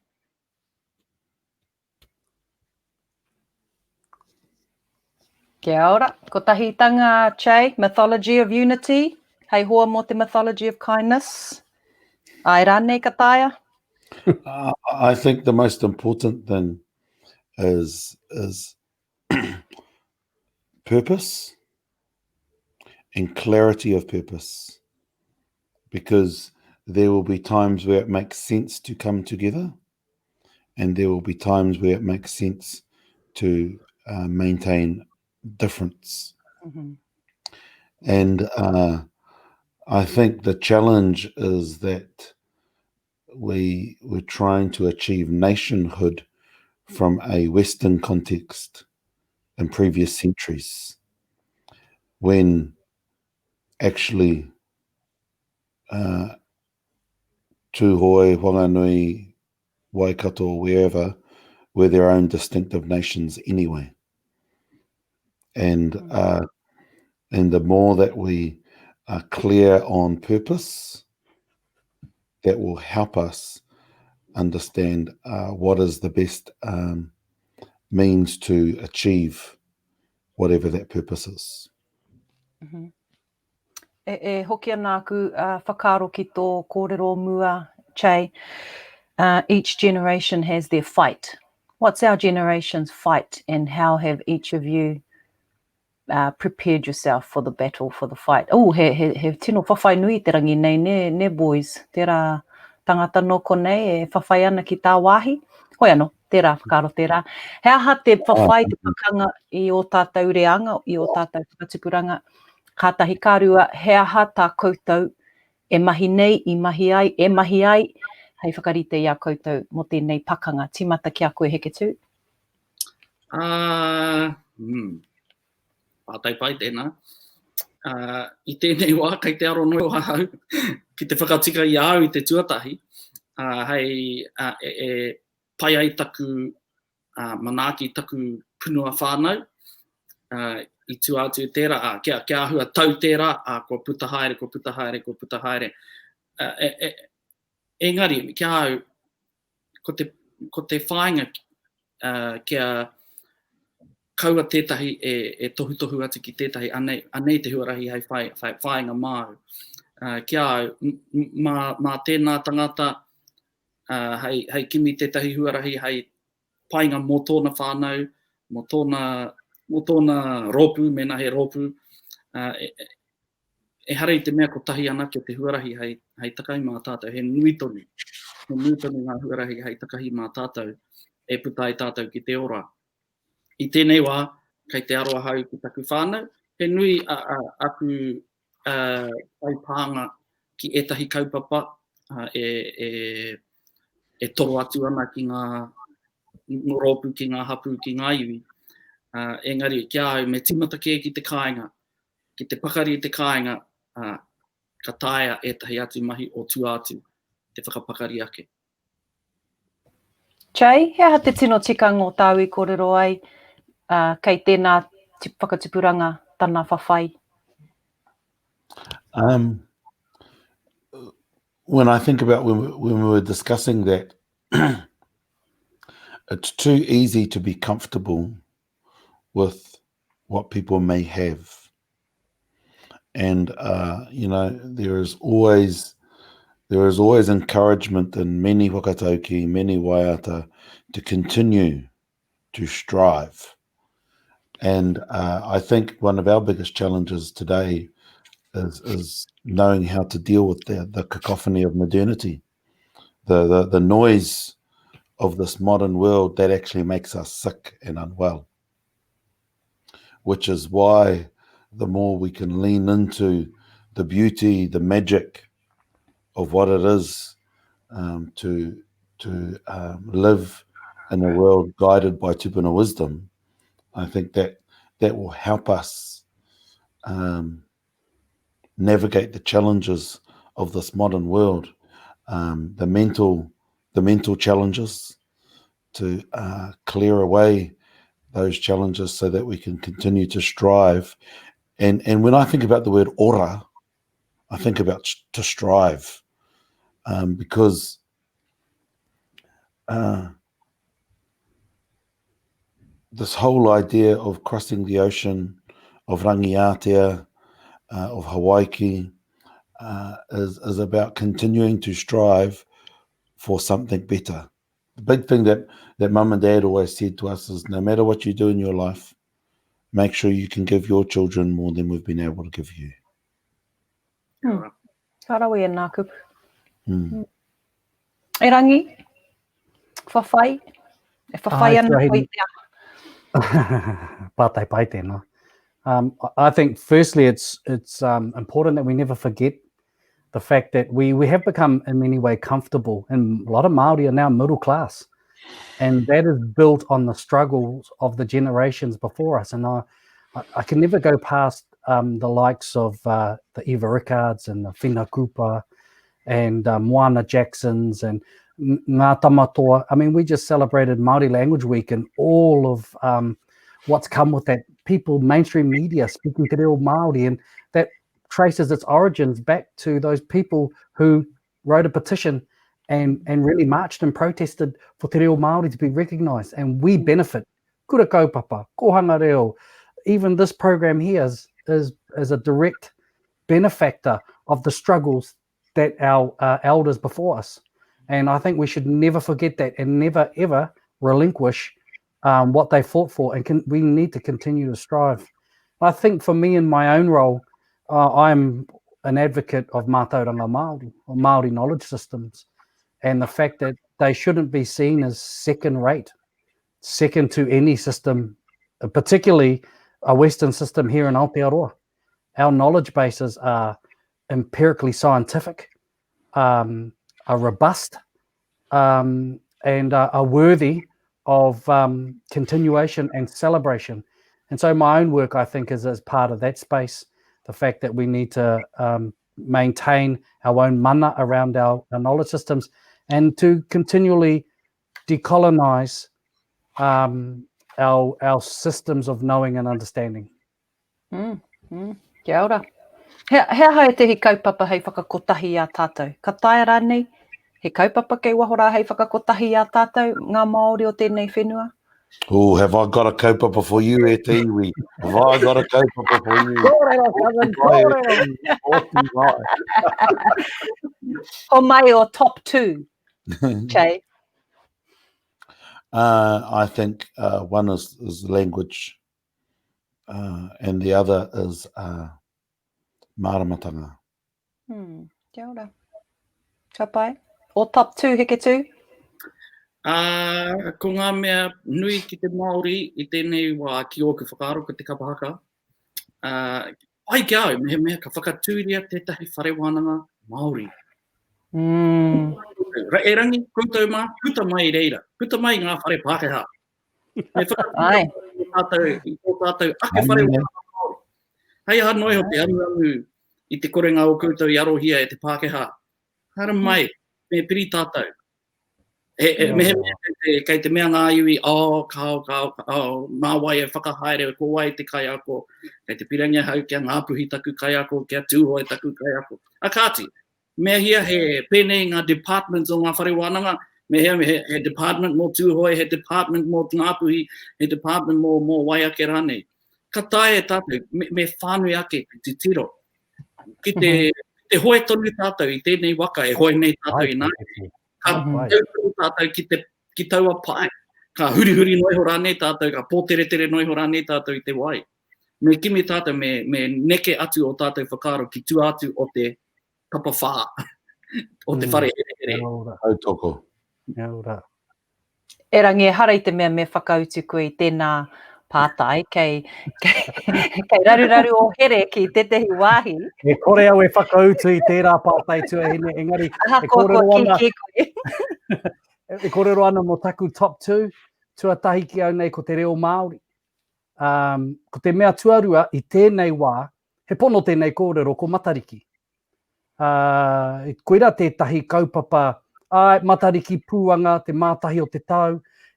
Kia ora. Kotahitanga, Che, Mythology of Unity, hei hoa mō te Mythology of Kindness. Ai rānei ka taea? Uh, I think the most important thing is, is purpose and clarity of purpose because there will be times where it makes sense to come together and there will be times where it makes sense to uh, maintain difference. Mm-hmm. And uh, I think the challenge is that we were trying to achieve nationhood from a Western context in previous centuries, when actually uh, Tūhoe, Whanganui, Waikato, wherever, were their own distinctive nations anyway. And mm. uh, and the more that we are clear on purpose, that will help us understand uh, what is the best um, means to achieve whatever that purpose is. Mm -hmm. E, e hoki ana aku uh, whakaaro ki tō kōrero mua, Che. Uh, each generation has their fight. What's our generation's fight and how have each of you uh, prepared yourself for the battle, for the fight? Oh, he, he, he tino whawhai nui te rangi nei, ne, ne boys. Tērā tangata nō konei e whawhai ana ki tāwāhi. Hoi anō, tērā whakaaro tērā. He aha te whawhai, te pakanga i ō tātou reanga, i ō tātou whakatupuranga? Kātahi ka rua, he aha tā koutou e mahi nei, i mahi ai, e mahi ai, hei whakarite i a koutou mō tēnei pakanga? Tīmata ki a koe Heketū. Uh, hmm. Pātai pai tēnā. Uh, I tēnei wā, kei te aro noa ahau ki te whakatika i a au i te tuatahi, uh, hei uh, e, e pai ai taku uh, manaaki, taku punua whānau, uh, i tua atu i tērā, uh, kia, kia āhua tau tērā, uh, kua puta haere, kua puta haere, kua puta haere. Uh, e, e, engari, kia au, ko te, ko te whāinga uh, kia kaua tētahi e, e tohutohu atu ki tētahi, anei, anei te huarahi hei whai, whai, whāinga māu. Uh, ki a au, mā, mā tēnā tangata uh, hei, hei kimi tētahi huarahi hei painga mō tōna whānau, mō tōna, mō tōna rōpū, mēnā he rōpū. Uh, e, e, ehara i te mea kotahi anake te huarahi hei, hei takahi mā tātou, he nui tonu. He nui tonu ngā huarahi hei takahi mā tātou e puta ai tātou ki te ora. I tēnei wā, kei te aro ahau ki taku whānau, he nui a, a, aku uh, whai pānga ki ētahi kaupapa uh, e, e, e toro atu ana ki ngā rōpū, ki ngā hapū, ki ngā iwi. Uh, engari, ki a au, me tīmata kē ki te kāinga, ki te pakari i te kāinga, uh, ka taea ētahi atu mahi o tua atu te whakapakari ake. Jay, he aha te tino tikanga o tāu i kōrero ai, uh, kei tēnā whakatupuranga tana whawhai? Um, when I think about when, when we were discussing that, it's too easy to be comfortable with what people may have. And, uh, you know, there is always there is always encouragement in many whakatauki, many waiata to continue to strive. And uh, I think one of our biggest challenges today is, is knowing how to deal with the, the cacophony of modernity, the, the, the noise of this modern world that actually makes us sick and unwell which is why the more we can lean into the beauty, the magic of what it is um, to to um, live in a world guided by tupuna wisdom, I think that that will help us um, navigate the challenges of this modern world, um, the mental the mental challenges, to uh, clear away those challenges so that we can continue to strive. And and when I think about the word ora, I think about to strive, um, because uh, this whole idea of crossing the ocean, of Rangiatea, uh, of Hawaiki, uh, is, is about continuing to strive for something better. The big thing that, that mum and dad always said to us is no matter what you do in your life, make sure you can give your children more than we've been able to give you. Hmm. Ka rawe e nā kupu. Mm. Hmm. E rangi, whawhai, e whawhai ana koe i te aha. Pātai pai tēnā. Um, I think firstly it's, it's um, important that we never forget the fact that we, we have become in many way comfortable and a lot of Māori are now middle class. And that is built on the struggles of the generations before us. And I, I, I can never go past um, the likes of uh, the Eva Rickards and the Whina Cooper and uh, Moana Jacksons and Ngā Tamatoa. I mean, we just celebrated Māori Language Week and all of um, what's come with that. People, mainstream media speaking te reo Māori, and that traces its origins back to those people who wrote a petition and, and really marched and protested for te reo Māori to be recognised. And we benefit. Kura kaupapa, kōhanga reo, even this program here is, is, is a direct benefactor of the struggles that our uh, elders before us. And I think we should never forget that and never ever relinquish um, what they fought for. And can, we need to continue to strive. I think for me in my own role, uh, I'm an advocate of mātauranga Māori or Māori knowledge systems and the fact that they shouldn't be seen as second rate, second to any system, particularly a Western system here in Aotearoa. Our knowledge bases are empirically scientific, um, are robust. um, and uh, are worthy of um, continuation and celebration. And so my own work, I think, is as part of that space, the fact that we need to um, maintain our own mana around our, our knowledge systems and to continually decolonize um, our, our systems of knowing and understanding. Mm, mm, kia ora. He, he aha ētehi kaupapa hei whakakotahi i a tātou? Ka taea rānei he kaupapa kei waho rā hei whakakotahi i a tātou, ngā Māori o tēnei whenua? Oh, have I got a kaupapa for you e te iwi? Have I got a kaupapa for you? Kōrero, cousin, kōrero! Ho mai o top 2, Che. Uh, I think uh, one is, is language uh, and the other is uh, māramatanga. Hmm, kia ora. Ka pai. O top 2, heke tū? Uh, ko ngā mea nui ki te Māori i tēnei wā ki ōku whakaaro ko te kapa haka. Uh, pai ki a au, mehemea ka whakatūria tētahi whare wānanga Māori. Mm. Erangi, koutou mā, puta mai i reira. Puta mai ngā whare Pākehā. Me whakatū tātou i tō tātou ake whare wānanga Māori. Hei aha noa iho te amuamu i te korenga o koutou i arohia e te Pākehā. Haere mai, me piri tātou. He, he, mehemea kei te, kei te mea ngā iwi, oh, kao, kao, kao, mā wai e whakahaere, ko wai te kaiako, kei te pirangi ahau kia Ngāpuhi taku kaiako, kia Tūhoe taku kaiako. A kāti, Mehia he pēnei ngā departments o ngā whare wānanga, mehia he, he department mō Tūhoe, he department mō Ngāpuhi, he department mō, mō wai ake rānei. Ka taea e tātou, me, me whānui ake te titiro. Ki te, mm -hmm. te hoe tonu tātou i tēnei waka e hoe nei tātou i nā. Ka tau tonu tātou ki, te, ki taua pae. Ka hurihuri noa iho rānei tātou, ka pōteretere noa iho rānei tātou i te wai. Me kimi tātou, me, me neke atu o tātou whakaaro ki tua atu o te tapawhā o te mm. whare herehere. Tautoko. Kia ora. Erangi, ehara i te mea me whakautu koe i tēnā pātai, kei, kei, kei raruraru o here ki tētehi wāhi. E kore au e whakautu i tērā pātai tuahine, engari e kōrero ana, koe. e kōrero ana mō taku top 2, tuatahi ki au nei ko te reo Māori. Um, ko te mea tuarua i tēnei wā, He pono tēnei kōrero ko Matariki. Uh, koira tētahi kaupapa, āe, Matariki pūanga, te mātahi o te tau,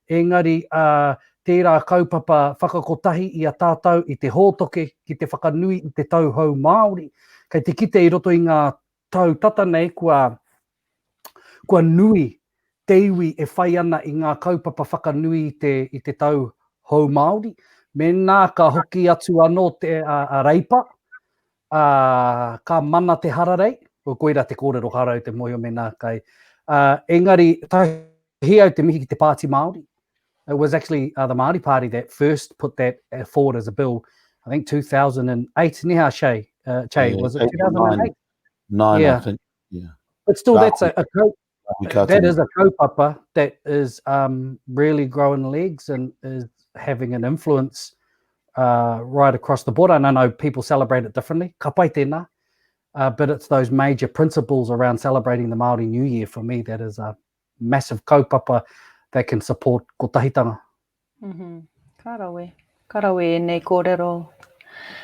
engari uh, tērā kaupapa whakakotahi i a tātou i te hōtoke ki te whakanui i te tau hou Māori. Kei te kite i roto i ngā tau tata nei kua, kua nui te iwi e whai ana i ngā kaupapa whakanui i te, i te tau hou Māori. Mēnā ka hoki atu anō te, a, a Reipa, a, ka mana te hararei, ko koira te kōrero ka rau te mōhio mēnā kai. Uh, engari, tahi au te mihi ki te Pāti Māori. It was actually uh, the Māori Party that first put that uh, forward as a bill, I think 2008, neha Shay, uh, Che, yeah, was it 2008? Nine, yeah. I think. Yeah. But still, that's a, a co- that is a kaupapa that is um, really growing legs and is having an influence uh, right across the board. And I know people celebrate it differently. Ka pai tēnā. Uh, but it's those major principles around celebrating the Māori New Year for me that is a massive kaupapa that can support kotahitanga. Mm -hmm. Ka rawe. Ka rawe ēnei kōrero.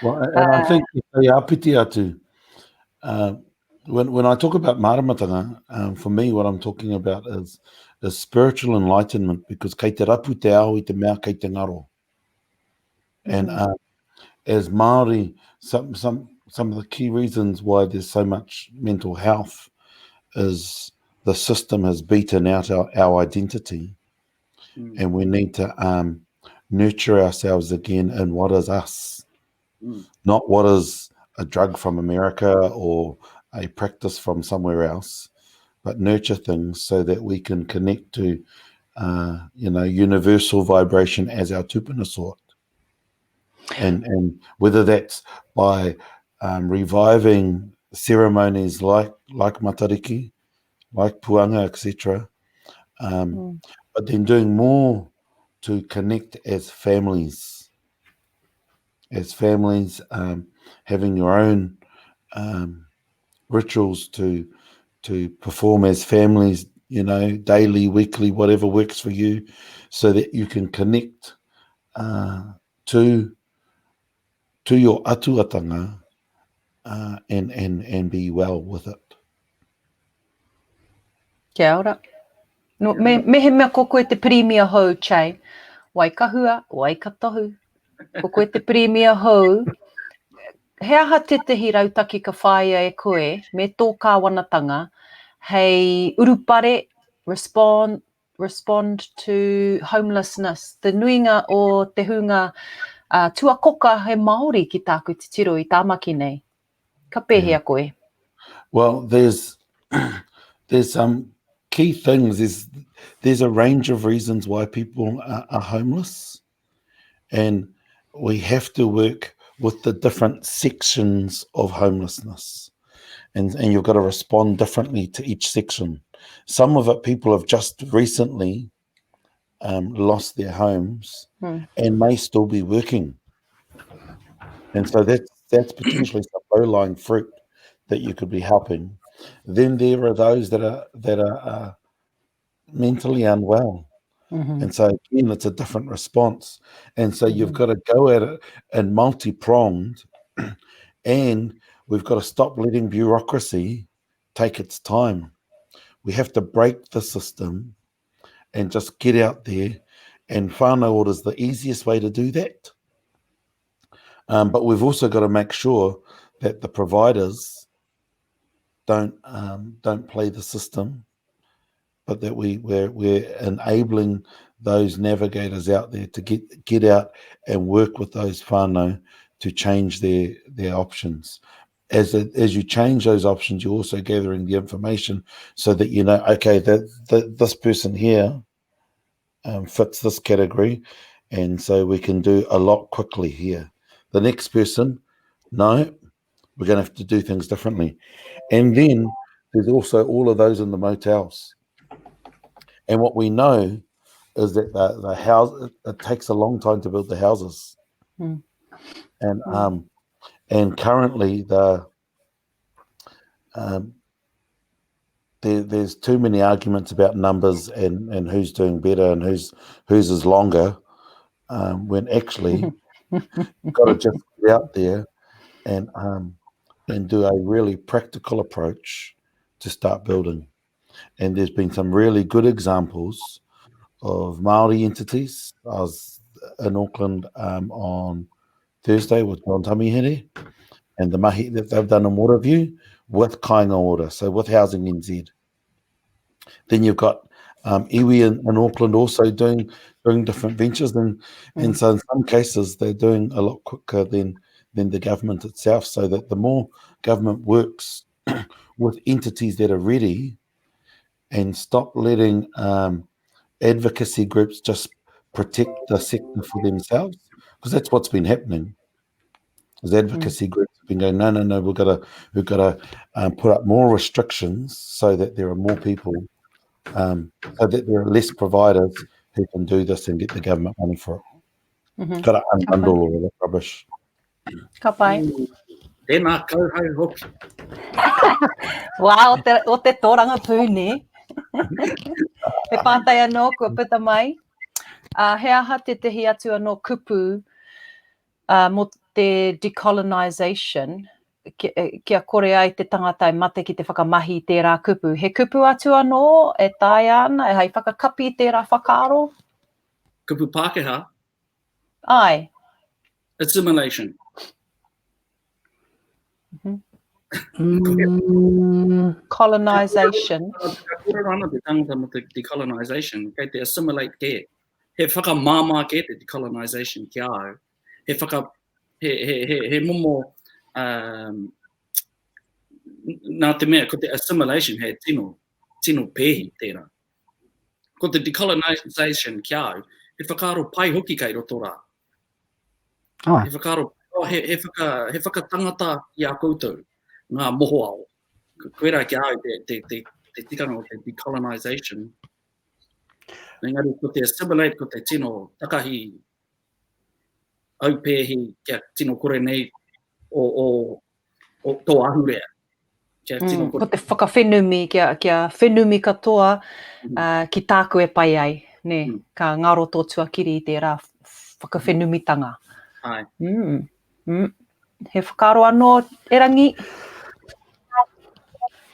Well, and I think if they āpiti atu, uh, when, when I talk about māramatanga, um, for me what I'm talking about is, is spiritual enlightenment because kei te rapu te ao i te mea kei te ngaro. And mm. uh, as Māori, some, some, some of the key reasons why there's so much mental health is the system has beaten out our, our identity. Mm. And we need to um, nurture ourselves again in what is us, mm. not what is a drug from America or a practice from somewhere else, but nurture things so that we can connect to, uh, you know, universal vibration as our tupuna sort. And, and whether that's by um, reviving ceremonies like, like Matariki, like Puanga, etc., um, mm. but then doing more to connect as families, as families, um, having your own um, rituals to to perform as families. you know, daily, weekly, whatever works for you, so that you can connect uh, to to your atuatanga uh, and, and, and be well with it. Kia ora. No, me, me he mea ko koe te pirimia hou, Che. Wai ka hua, wai ka tohu. Ko koe te pirimia hou. He aha tētahi rautaki ka whāia e koe me tō kāwanatanga hei urupare, respond, respond to homelessness? Te nuinga o te hunga uh, tuakoka he Māori ki tāku titiro i Tāmaki nei. Ka pēhea koe? Well, there's there's some key things. There's there's a range of reasons why people are, are homeless, and we have to work with the different sections of homelessness. And, and you've got to respond differently to each section. Some of it, people have just recently um, lost their homes hmm. and may still be working. And so that's that's potentially some low-lying fruit that you could be helping. Then there are those that are that are uh, mentally unwell. Mm-hmm. And so again, it's a different response. And so mm-hmm. you've got to go at it and multi-pronged, and we've got to stop letting bureaucracy take its time. We have to break the system and just get out there. And whānau ora is the easiest way to do that. Um, but we've also got to make sure that the providers don't um, don't play the system, but that we we're, we're enabling those navigators out there to get get out and work with those whānau to change their their options. As a, as you change those options, you're also gathering the information so that you know, okay, that, that this person here um, fits this category, and so we can do a lot quickly here. The next person, no, we're going to have to do things differently. And then there's also all of those in the motels. And what we know is that the, the house it takes a long time to build the houses. Mm. And mm. um and currently the um there, there's too many arguments about numbers and, and who's doing better and who's whose is longer, um, when actually you've got to just get out there and um, and do a really practical approach to start building. And there's been some really good examples of Maori entities. I was in Auckland um, on Thursday with John Tamihere and the mahi that they've done in Waterview with Kāinga Ora, so with Housing NZ. Then you've got um, iwi in, in Auckland also doing doing different ventures, and mm. and so in some cases they're doing a lot quicker than than the government itself. So that the more government works with entities that are ready, and stop letting um, advocacy groups just protect the sector for themselves, because that's what's been happening. Because mm. advocacy mm. groups have been going, no, no, no, we've got to we've got to um, put up more restrictions so that there are more people, um, so that there are less providers who can do this and get the government money for it. Mm -hmm. Got to unbundle all of that rubbish. Ka pai. Mm. Tēnā kauhau hoki. Wow, o te, o te tōrangapū, nē? He pātai anō kua puta mai. Uh, he aha tētehi atu anō kupu uh, mō te decolonisation, kia kore ai te tangata e mate ki te whakamahi i tērā kupu. He kupu atu anō e taea ana, hei whakakapi i tērā whakaaro? Kupu Pākehā? Āe. Assimilation. Mm -hmm. Colonisation. Ka kōrero ana te tangata mō te decolonisation, kei te assimilate kē. He whakamāmā kē te decolonisation ki a au. He whaka, he, he, he, he momo, um, nā te mea, ko te assimilation he tino, tino pēhi tērā. Ko te decolonisation ki a au, he whakaaro pai hoki kei roto rā. Oh. He whakaaro, oh, he, he, whaka, he whakatangata i a koutou, ngā mohoao. Koirā ki a au te, te, te, te tikanga o te decolonisation. Engari ko te assimilate, ko te tino takahi aupēhi kia tino kore nei o, o, o tō ahurea. Kia tino Ko te whakawhenumi, kia, kia whenumi katoa uh, ki tāku e pai ai, nē, ka ngaro tō tuakiri i tērā whakawhenumitanga. Ai. He whakaaro anō, Erangi?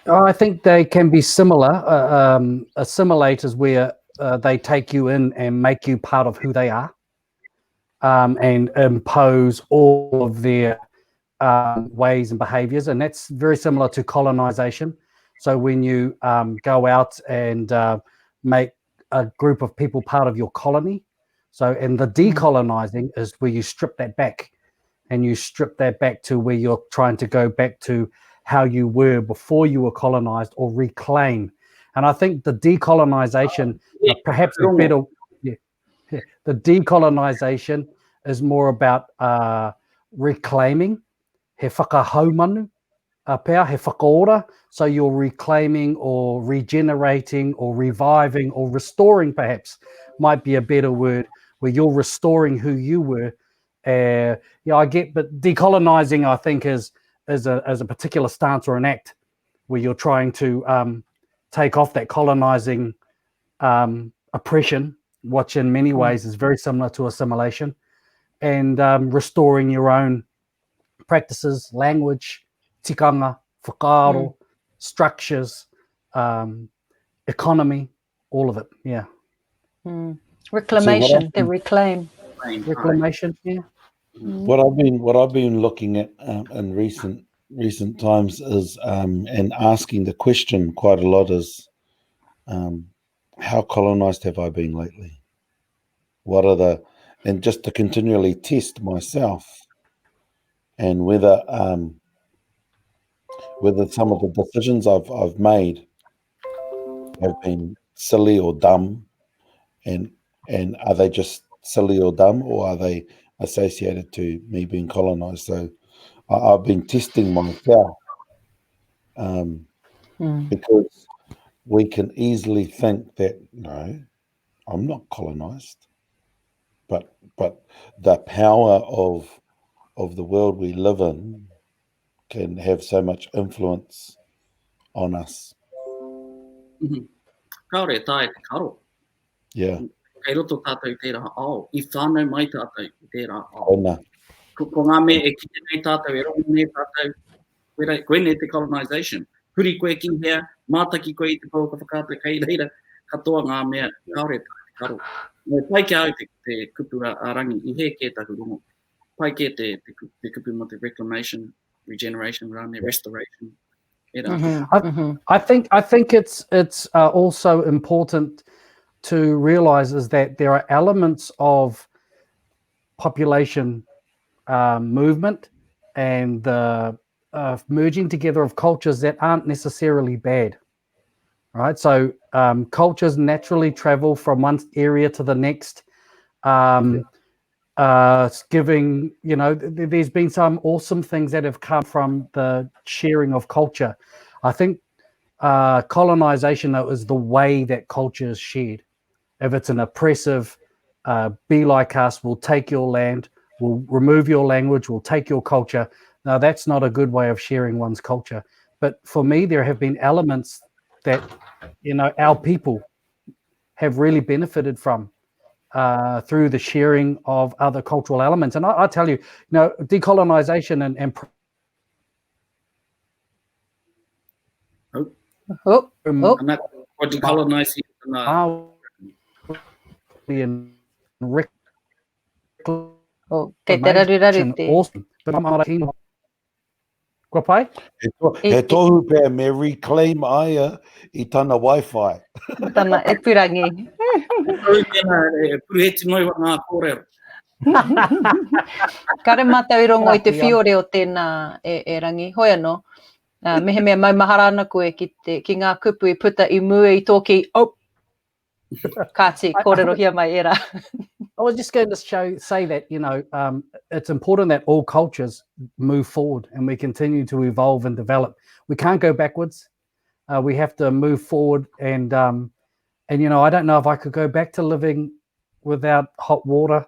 I think they can be similar. Uh, um, assimilate is where uh, they take you in and make you part of who they are um, and impose all of their um, ways and behaviors. And that's very similar to colonization. So when you um, go out and uh, make a group of people part of your colony, so and the decolonizing is where you strip that back and you strip that back to where you're trying to go back to how you were before you were colonized or reclaim. And I think the decolonization, uh, perhaps a better, yeah, the decolonization is more about uh, reclaiming, he whakahaumanu, uh, pea, he whakaora. So you're reclaiming or regenerating or reviving or restoring, perhaps, might be a better word, where you're restoring who you were. Uh, yeah, I get, but decolonizing, I think, is is a, is a particular stance or an act where you're trying to um, take off that colonizing um, oppression, which in many ways is very similar to assimilation, and um, restoring your own practices, language, tikanga, whakaaro, mm. structures, um, economy, all of it. Yeah. Mm. Reclamation, so the reclaim. Reclamation, yeah. Mm. What I've been what I've been looking at um, in recent recent times is um, and asking the question quite a lot is um, how colonized have I been lately? What are the and just to continually test myself and whether um, whether some of the decisions I've I've made have been silly or dumb, and and are they just silly or dumb, or are they associated to me being colonized? So I, I've been testing myself um, mm. because we can easily think that no, I'm not colonized, but but the power of of the world we live in can have so much influence on us. Mm -hmm. Kāore e taea te karo. Yeah. Kei roto tātou i tērā ao. I whānau mai tātou i tērā ao. Koina. Ko, ko ngā mea e kite nei tātou, e rongo nei tātou, koira, koinei te colonisation. Huri koe ki hea, mātaki koe i te pouaka whakaata kei reira, katoa ngā mea, kāore e taea te karo. Me pai ki a au te, te kupu a, a Rangi, i hē kē taku rongo. Pai kē te, te, te kupu mō te reclamation, regeneration rānei, restoration. Mm -hmm. I, mm -hmm. I think I think it's it's uh, also important to realize is that there are elements of population uh, movement and the uh, merging together of cultures that aren't necessarily bad. Right, so um, cultures naturally travel from one area to the next. Um, uh, giving, you know, th- there's been some awesome things that have come from the sharing of culture. I think uh, colonization, though, is the way that culture is shared. If it's an oppressive, uh, be like us, we'll take your land, we'll remove your language, we'll take your culture. Now, that's not a good way of sharing one's culture. But for me, there have been elements that, you know, our people have really benefited from uh, through the sharing of other cultural elements. And I, I tell you, you know, decolonization and, and Oh, oh, oh. And that, or decolonizing. And oh, kei te raruraru te. Awesome. But I'm not keen. Kua pai? He, to, he tohu pea me reclaim aia i tana wifi. Tana epurangi. Tohu tēnā, e puruheti noi wa ngā kōrero. Kare mātou i rongo i te whiore o tēnā e, e Rangi. Hoi anō, uh, mehemea maumahara ana koe ki, te, ki ngā kupu i puta i mua i tō kī, oh, Kāti, kōrerohia mai ērā. I was just going to show, say that, you know, um, it's important that all cultures move forward and we continue to evolve and develop. We can't go backwards. Uh, we have to move forward and, um, and, you know, I don't know if I could go back to living without hot water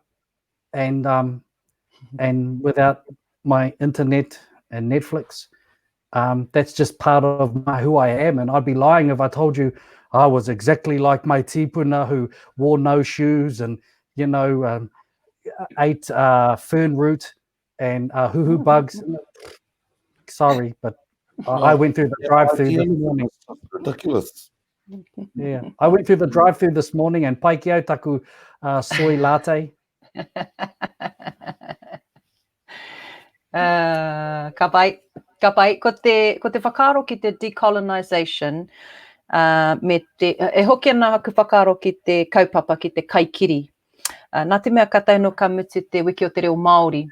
and, um, and without my internet and Netflix. Um, that's just part of my, who I am. And I'd be lying if I told you I was exactly like my tipuna who wore no shoes and, you know, um, ate uh, fern root and uh, huhu bugs. Sorry, but I, I went through the drive-through this morning. Ridiculous. Yeah, I went through the drive-through this morning and pai ki au taku uh, soy latte. Uh, ka pai, ka pai. Ko te, ko te whakaaro ki te decolonisation, uh, me te, e hoki ana aku whakaaro ki te kaupapa, ki te kaikiri. Uh, nā te mea ka tau no ka mutu te wiki o te reo Māori.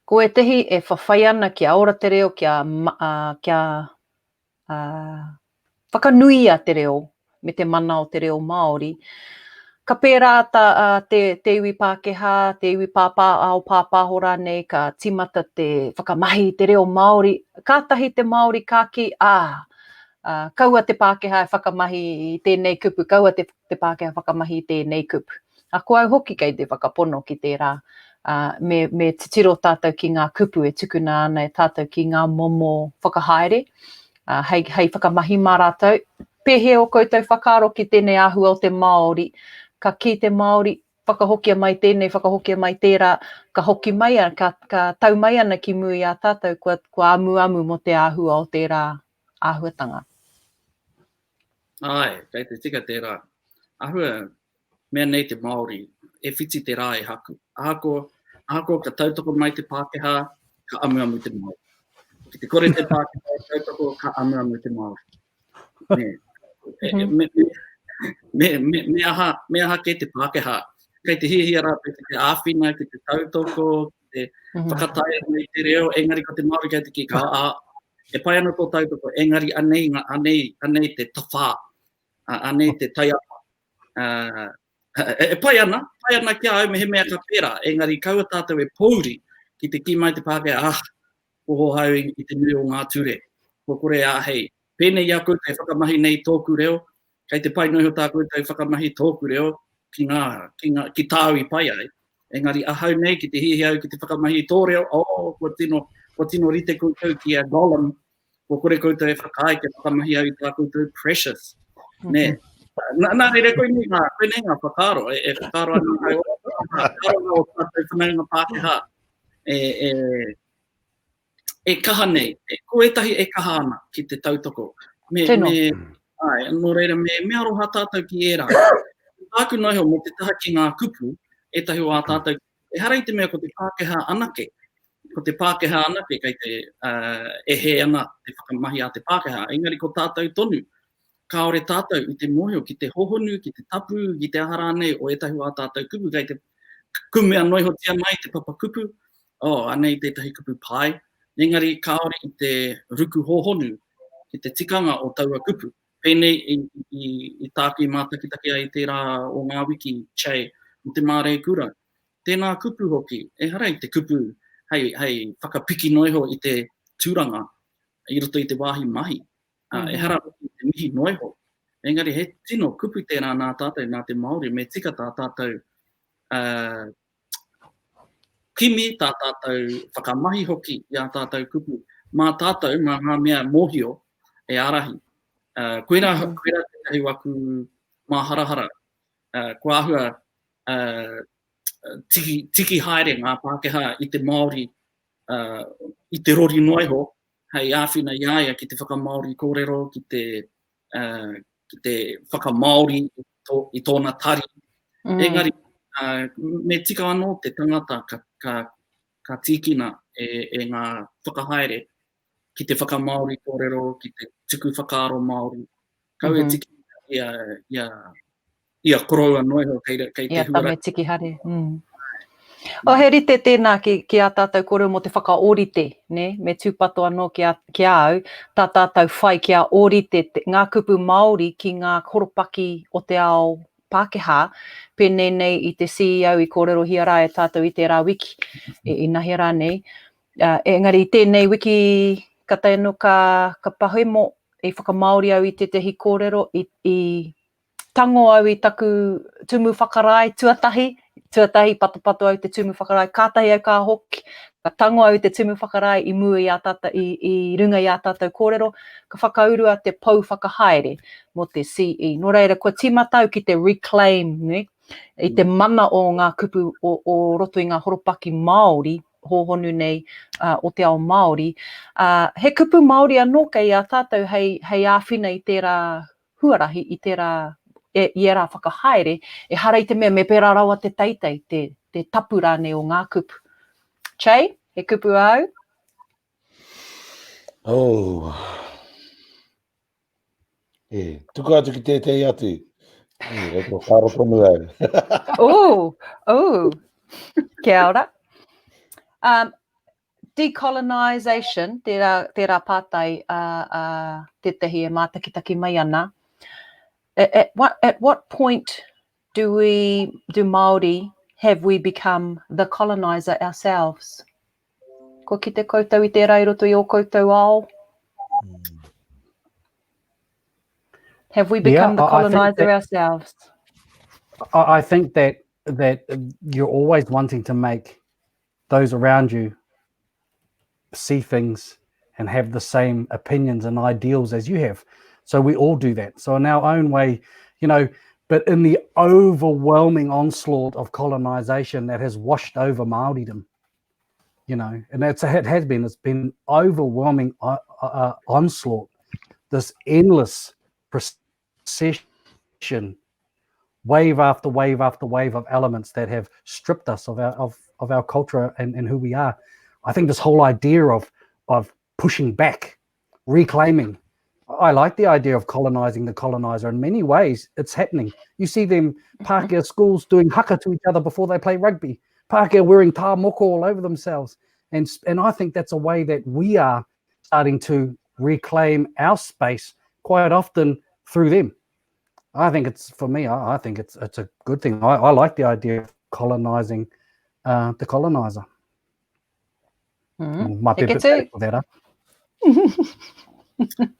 Ko ētehi e whawhai ana kia ora te reo, kia, uh, kia ā, whakanuia te reo me te mana o te reo Māori. Ka pērā tā, ā, te, te iwi Pākehā, te iwi pāpā, ao pāpāho rānei, ka tīmata te whakamahi i te reo Māori. Kātahi te Māori ka kī, ā, ā, kaua te Pākehā e whakamahi i tēnei kupu, kaua te, te Pākehā whakamahi i tēnei kupu. Ā, ko au hoki kei te whakapono ki tērā, ā, me, me titiro tātou ki ngā kupu e tukuna ana e tātou ki ngā momo whakahaere, ā, hei, hei whakamahi mā rātou. Pēhea ō koutou whakaaro ki tēnei āhua o te Māori? Ka kī te Māori, whakahokia mai tēnei, whakahokia mai tērā, ka hoki mai, ka, ka tau mai ana ki mua i a tātou, kua, kua amuamu mō te āhua o tērā āhuatanga. Āe, kei te tika tērā. Āhua mea nei te Māori, e whiti te rā e haku. Ahakoa, ahakoa ka tautoko mai te Pākehā, ka amuamu te Māori. Ki te kore te Pākehā e tautoko, ka amuamu te Māori. Me, e, mhm. me, me, me, me, aha, me aha kē te Pākehā. Kei te hiahia rātou ki te āwhina, ki te tautoko, ki te mm -hmm. whakataea nei te reo, engari ko te Māori kei te kī, ka, a, e pai ana tō tautoko, engari anei, anei, anei te tawhā, anei te taiapa. Uh, e, e pai ana, pai ana ki a au mehemea ka pērā, engari kaua tātou e pōuri ki te kī mai te Pākehā, ah, ko hohau i, i te nui o ngā ture, kua kore āhei. Pēnei i a koutou e whakamahi nei tōku reo, kei te pai noa iho tā koutou whakamahi tōku reo ki ngā, ki ngā, ki tāu i pai ai. Engari ahau nei ki te hiahia au ki te whakamahi i tō reo, oh, kua tino, kua tino rite koutou ki a Gollum, kua kore koutou e whakaae kia whakamahi au i tā koutou precious. Mm -hmm. Nē. Nā, nā reira, koinei ngā, koinei ngā whakaaro, e, e whakaaro ana au, whakaaro o tātou whanaunga Pākehā, e, e, e kaha nei, e, ko ētahi e kaha ana ki te tautoko. Me, Tino. me, ai, nō reira, me, me aroha tātou ki ērā. Tāku noa iho, mō te taha ki ngā kupu, ētahi o ā tātou, ehara i te mea ko te Pākehā anake, ko te Pākehā anake kei te, uh, e hē ana te whakamahi a te Pākehā, engari ko tātou tonu, kāore tātou i te mōhio ki te hohonu, ki te tapu, ki te aha rānei o ētahi o ā tātou kupu, kei te kumea noihotia mai te papakupu, oh, anei tētahi kupu pai, engari kāore i te ruku hōhonu ki te tikanga o taua kupu. Pēnei i, i, i tāku i mātakitaki ai tērā o ngā wiki, Che, mō te māreikura. Tēnā kupu hoki, ehara i te kupu hei, hei whakapiki noa iho i te tūranga i roto i te wāhi mahi. Uh, ehara hoki i te mihi noa iho. Engari he tino kupu tērā nā tātou, nā te Māori, me tika tā tātou uh, kimi, tā tātou whakamahi hoki i ā tātou kupu, mā tātou, mā ngā mea mōhio e ārahi. Uh, koirā, mm -hmm. koirā tētahi o aku māharahara. Uh, kua āhua uh, tiki, tiki haere ngā Pākehā i te Māori uh, i te rori noa iho, hei āwhina i a ia ki te whakamāori kōrero, ki te, uh, ki te whakamāori i, tō, i tōna tari. Mm. Engari, uh, me tika anō te tangata ka, ka, ka tīkina e, e ngā whakahaere ki te whakamāori kōrero, ki te tuku whakaaro Māori. Kau e mm -hmm. tiki i a, i a, i a koroua noa iho kei, kei te huarahi. Ia tame tiki hare. Mm. Oh, he rite tēnā ki, ki ā tātou kōrero mō te whakaōrite, nē? Me tūpato anō ki a, ki a au, tā tātou whai kia ōrite te, ngā kupu Māori ki ngā horopaki o te ao Pākehā, pēnei nei i te CEO i kōrerohia rā e tātou i tērā wiki, e, inahea rānei. Uh, engari i tēnei wiki ka tae anō ka, ka pahemo, i whakamāori au i tētehi kōrero, i, i tango au i taku tumu whakarae tuatahi, tuatahi patopato au te tumu whakarae, kātahi au ka hoki, Ka tango au i te tumu whakarae i mua i a tātou, i, i runga i ā tātou kōrero, ka whakaurua te pou whakahaere mō te CE. Nō reira, kua tīmata au ki te reclaim, ne, i te mana o ngā kupu o, o roto i ngā horopaki Māori, hōhonu nei uh, o te ao Māori. Uh, he kupu Māori anō kei a tātou hei, hei āwhina i tērā huarahi, i tērā, e, i ērā whakahaere, ehara i te mea me pērā rawa te teitei, te, te tapu rānei o ngā kupu. Che, he kupu āu? Oh. E, tuku atu ki tētehi atu. E, kei te whakaaro tonu au. oh, oh. Kia ora. Um, Decolonisation, tērā, tērā pātai a, a tētahi e mātakitaki mai ana. At, at, what, at what point do we, do Māori, have we become the colonizer ourselves? Kua kite koutou i tērā i roto i ō koutou ao? Have we become yeah, the colonizer that, ourselves? I, I think that that you're always wanting to make those around you see things and have the same opinions and ideals as you have. So we all do that. So in our own way, you know, but in the overwhelming onslaught of colonization that has washed over Maoridom, you know, and that's it has been, it's been overwhelming uh, uh, uh onslaught, this endless procession, wave after wave after wave of elements that have stripped us of our of, of our culture and, and who we are. I think this whole idea of of pushing back, reclaiming. I like the idea of colonizing the colonizer. In many ways, it's happening. You see them Pākehā schools doing haka to each other before they play rugby. Pākehā wearing tā moko all over themselves. And, and I think that's a way that we are starting to reclaim our space quite often through them. I think it's for me. I, I think it's it's a good thing. I, I like the idea of colonizing uh, the colonizer. Mm. Might be a bit late for that, huh?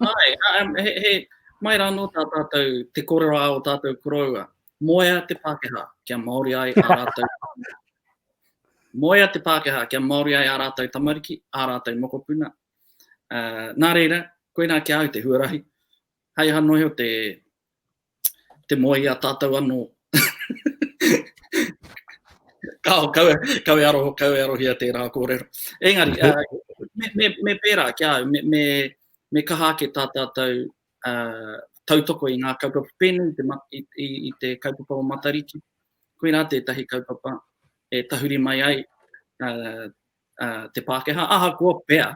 Ai, um, he, he, mai rānō tā tātou, te kōrero a o tātou koroua. Moea te Pākehā, kia Māori ai a rātou. Moea te Pākehā, kia Māori ai a rātou tamariki, a rātou mokopuna. Uh, nā reira, koinā ki a au te huarahi. Hei aha noa iho te, te moe i a tātou anō. Kao, kau, kau e aroho, kau e arohia tērā kōrero. Engari, uh, me, me, me pērā ki a au, me, me, me kaha ake tā tātou uh, tautoko i ngā kaupapa pēnei i te, i, i, i te kaupapa o Matariki. Koirā tētahi kaupapa e tahuri mai ai uh, uh, te Pākehā, ahakoa pea,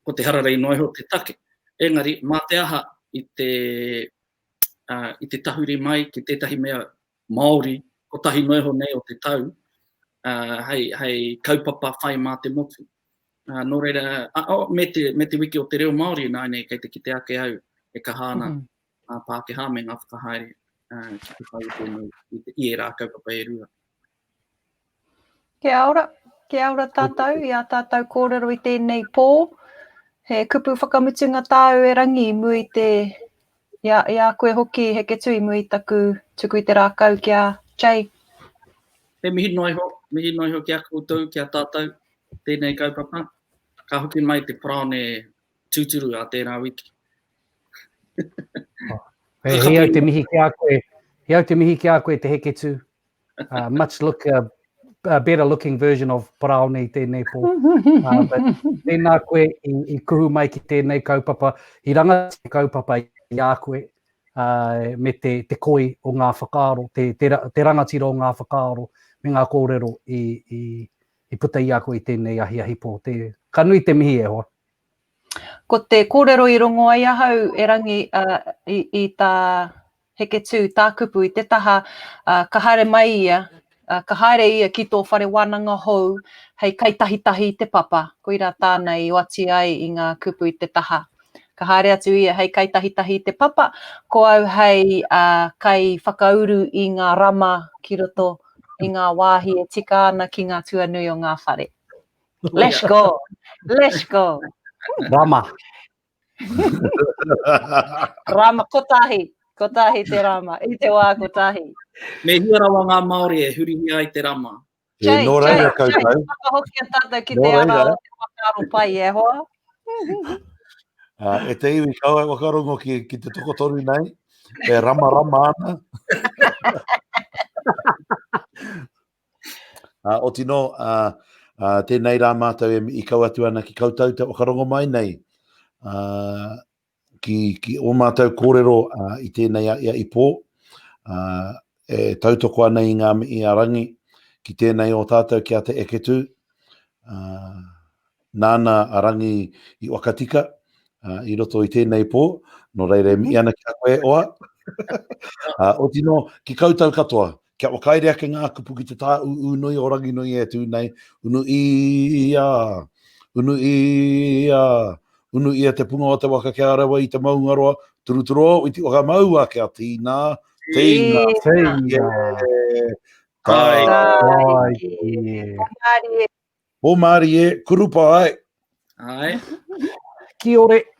ko te hararei noa iho te take. Engari, mā te aha i te, uh, i te tahuri mai ki tētahi mea Māori, kotahi noa iho nei o te tau, uh, hei, hei kaupapa whai mā te motu. Uh, nō reira, uh, oh, me, te, me te wiki o te reo Māori nāianei kei te kite ake au e kaha ana mm -hmm. ngā Pākehā me ngā whakahaere uh, ki te whai i tēnei, i, te, i ērā kaupapa e rua. Kia ora, kia ora tātou i ā tātou kōrero i tēnei pō. He kupu whakamutunga tāu e Rangi i mua i te, i a, i a koe hoki Heketu i mua i taku tuku i te rākau ki a Jay. He mihi noa iho, mihi noa iho ki a koutou, ki a tātou, tēnei kaupapa. Ka hoki mai te paraone tūturu a tērā wiki. He, he au te mihi ki a koe, he au te mihi ki a koe te Heketu. Uh, much look, uh, a better looking version of Paraone i tēnei pō. Uh, but tēnā koe i, i kuhu mai ki tēnei kaupapa, i ranga te kaupapa i a koe, uh, me te, te koi o ngā whakaaro, te, te, te rangatira o ngā whakaaro, me ngā kōrero i, i, i puta i a koe i tēnei ahiahi pō. Te, ka nui te mihi e hoa. Ko te kōrero i rongo ai ahau e Rangi uh, i, i tā Heketū tā kupu i te taha, uh, ka haere mai ia, uh, ka haere ia ki tō whare wānanga hou hei kaitahitahi i te papa, koirā tāna i oati ai i ngā kupu i te taha. Ka haere atu ia hei kaitahitahi i te papa, ko au hei uh, kai whakauru i ngā rama ki roto i ngā wāhi e tika ana ki ngā tuanui o ngā whare. Let's go. Let's go. Rama. Rama, kotahi. Kotahi te rama. I te wā kotahi. Me hia rawa ngā Māori e hurihia ai te rama. E, nō reira koutou. Whakahokia tātou ki te ara o te whakaaro pai e hoa. Uh, e te iwi kaua e whakarongo ki, ki te tokotoru nei, e ramarama ana. uh, oti no, uh, uh, tēnei rā mātou e i kau atu ana ki koutou te whakarongo mai nei. Uh, ki, ki ō mātou kōrero uh, i tēnei a ia i pō, uh, e tautoko ana i ngā mihi a Rangi ki tēnei o tātou ki a Te Eketū. Uh, nāna a Rangi i wakatika uh, i roto i tēnei pō, nō reira e mihi ana ki a koe oa. uh, oti nō, ki koutou katoa, kia whakaire ake ngā kupu ki te tāūū nui o Ranginui e tū nei, unu ia, unu ia, unu ia te punga o te waka kia rewa i te maungaroa, turuturo i te waka maua kia tīnā, tīnā, tīnā, tai, tai, Pō mārie, kurupa ai. Ai. Kiore.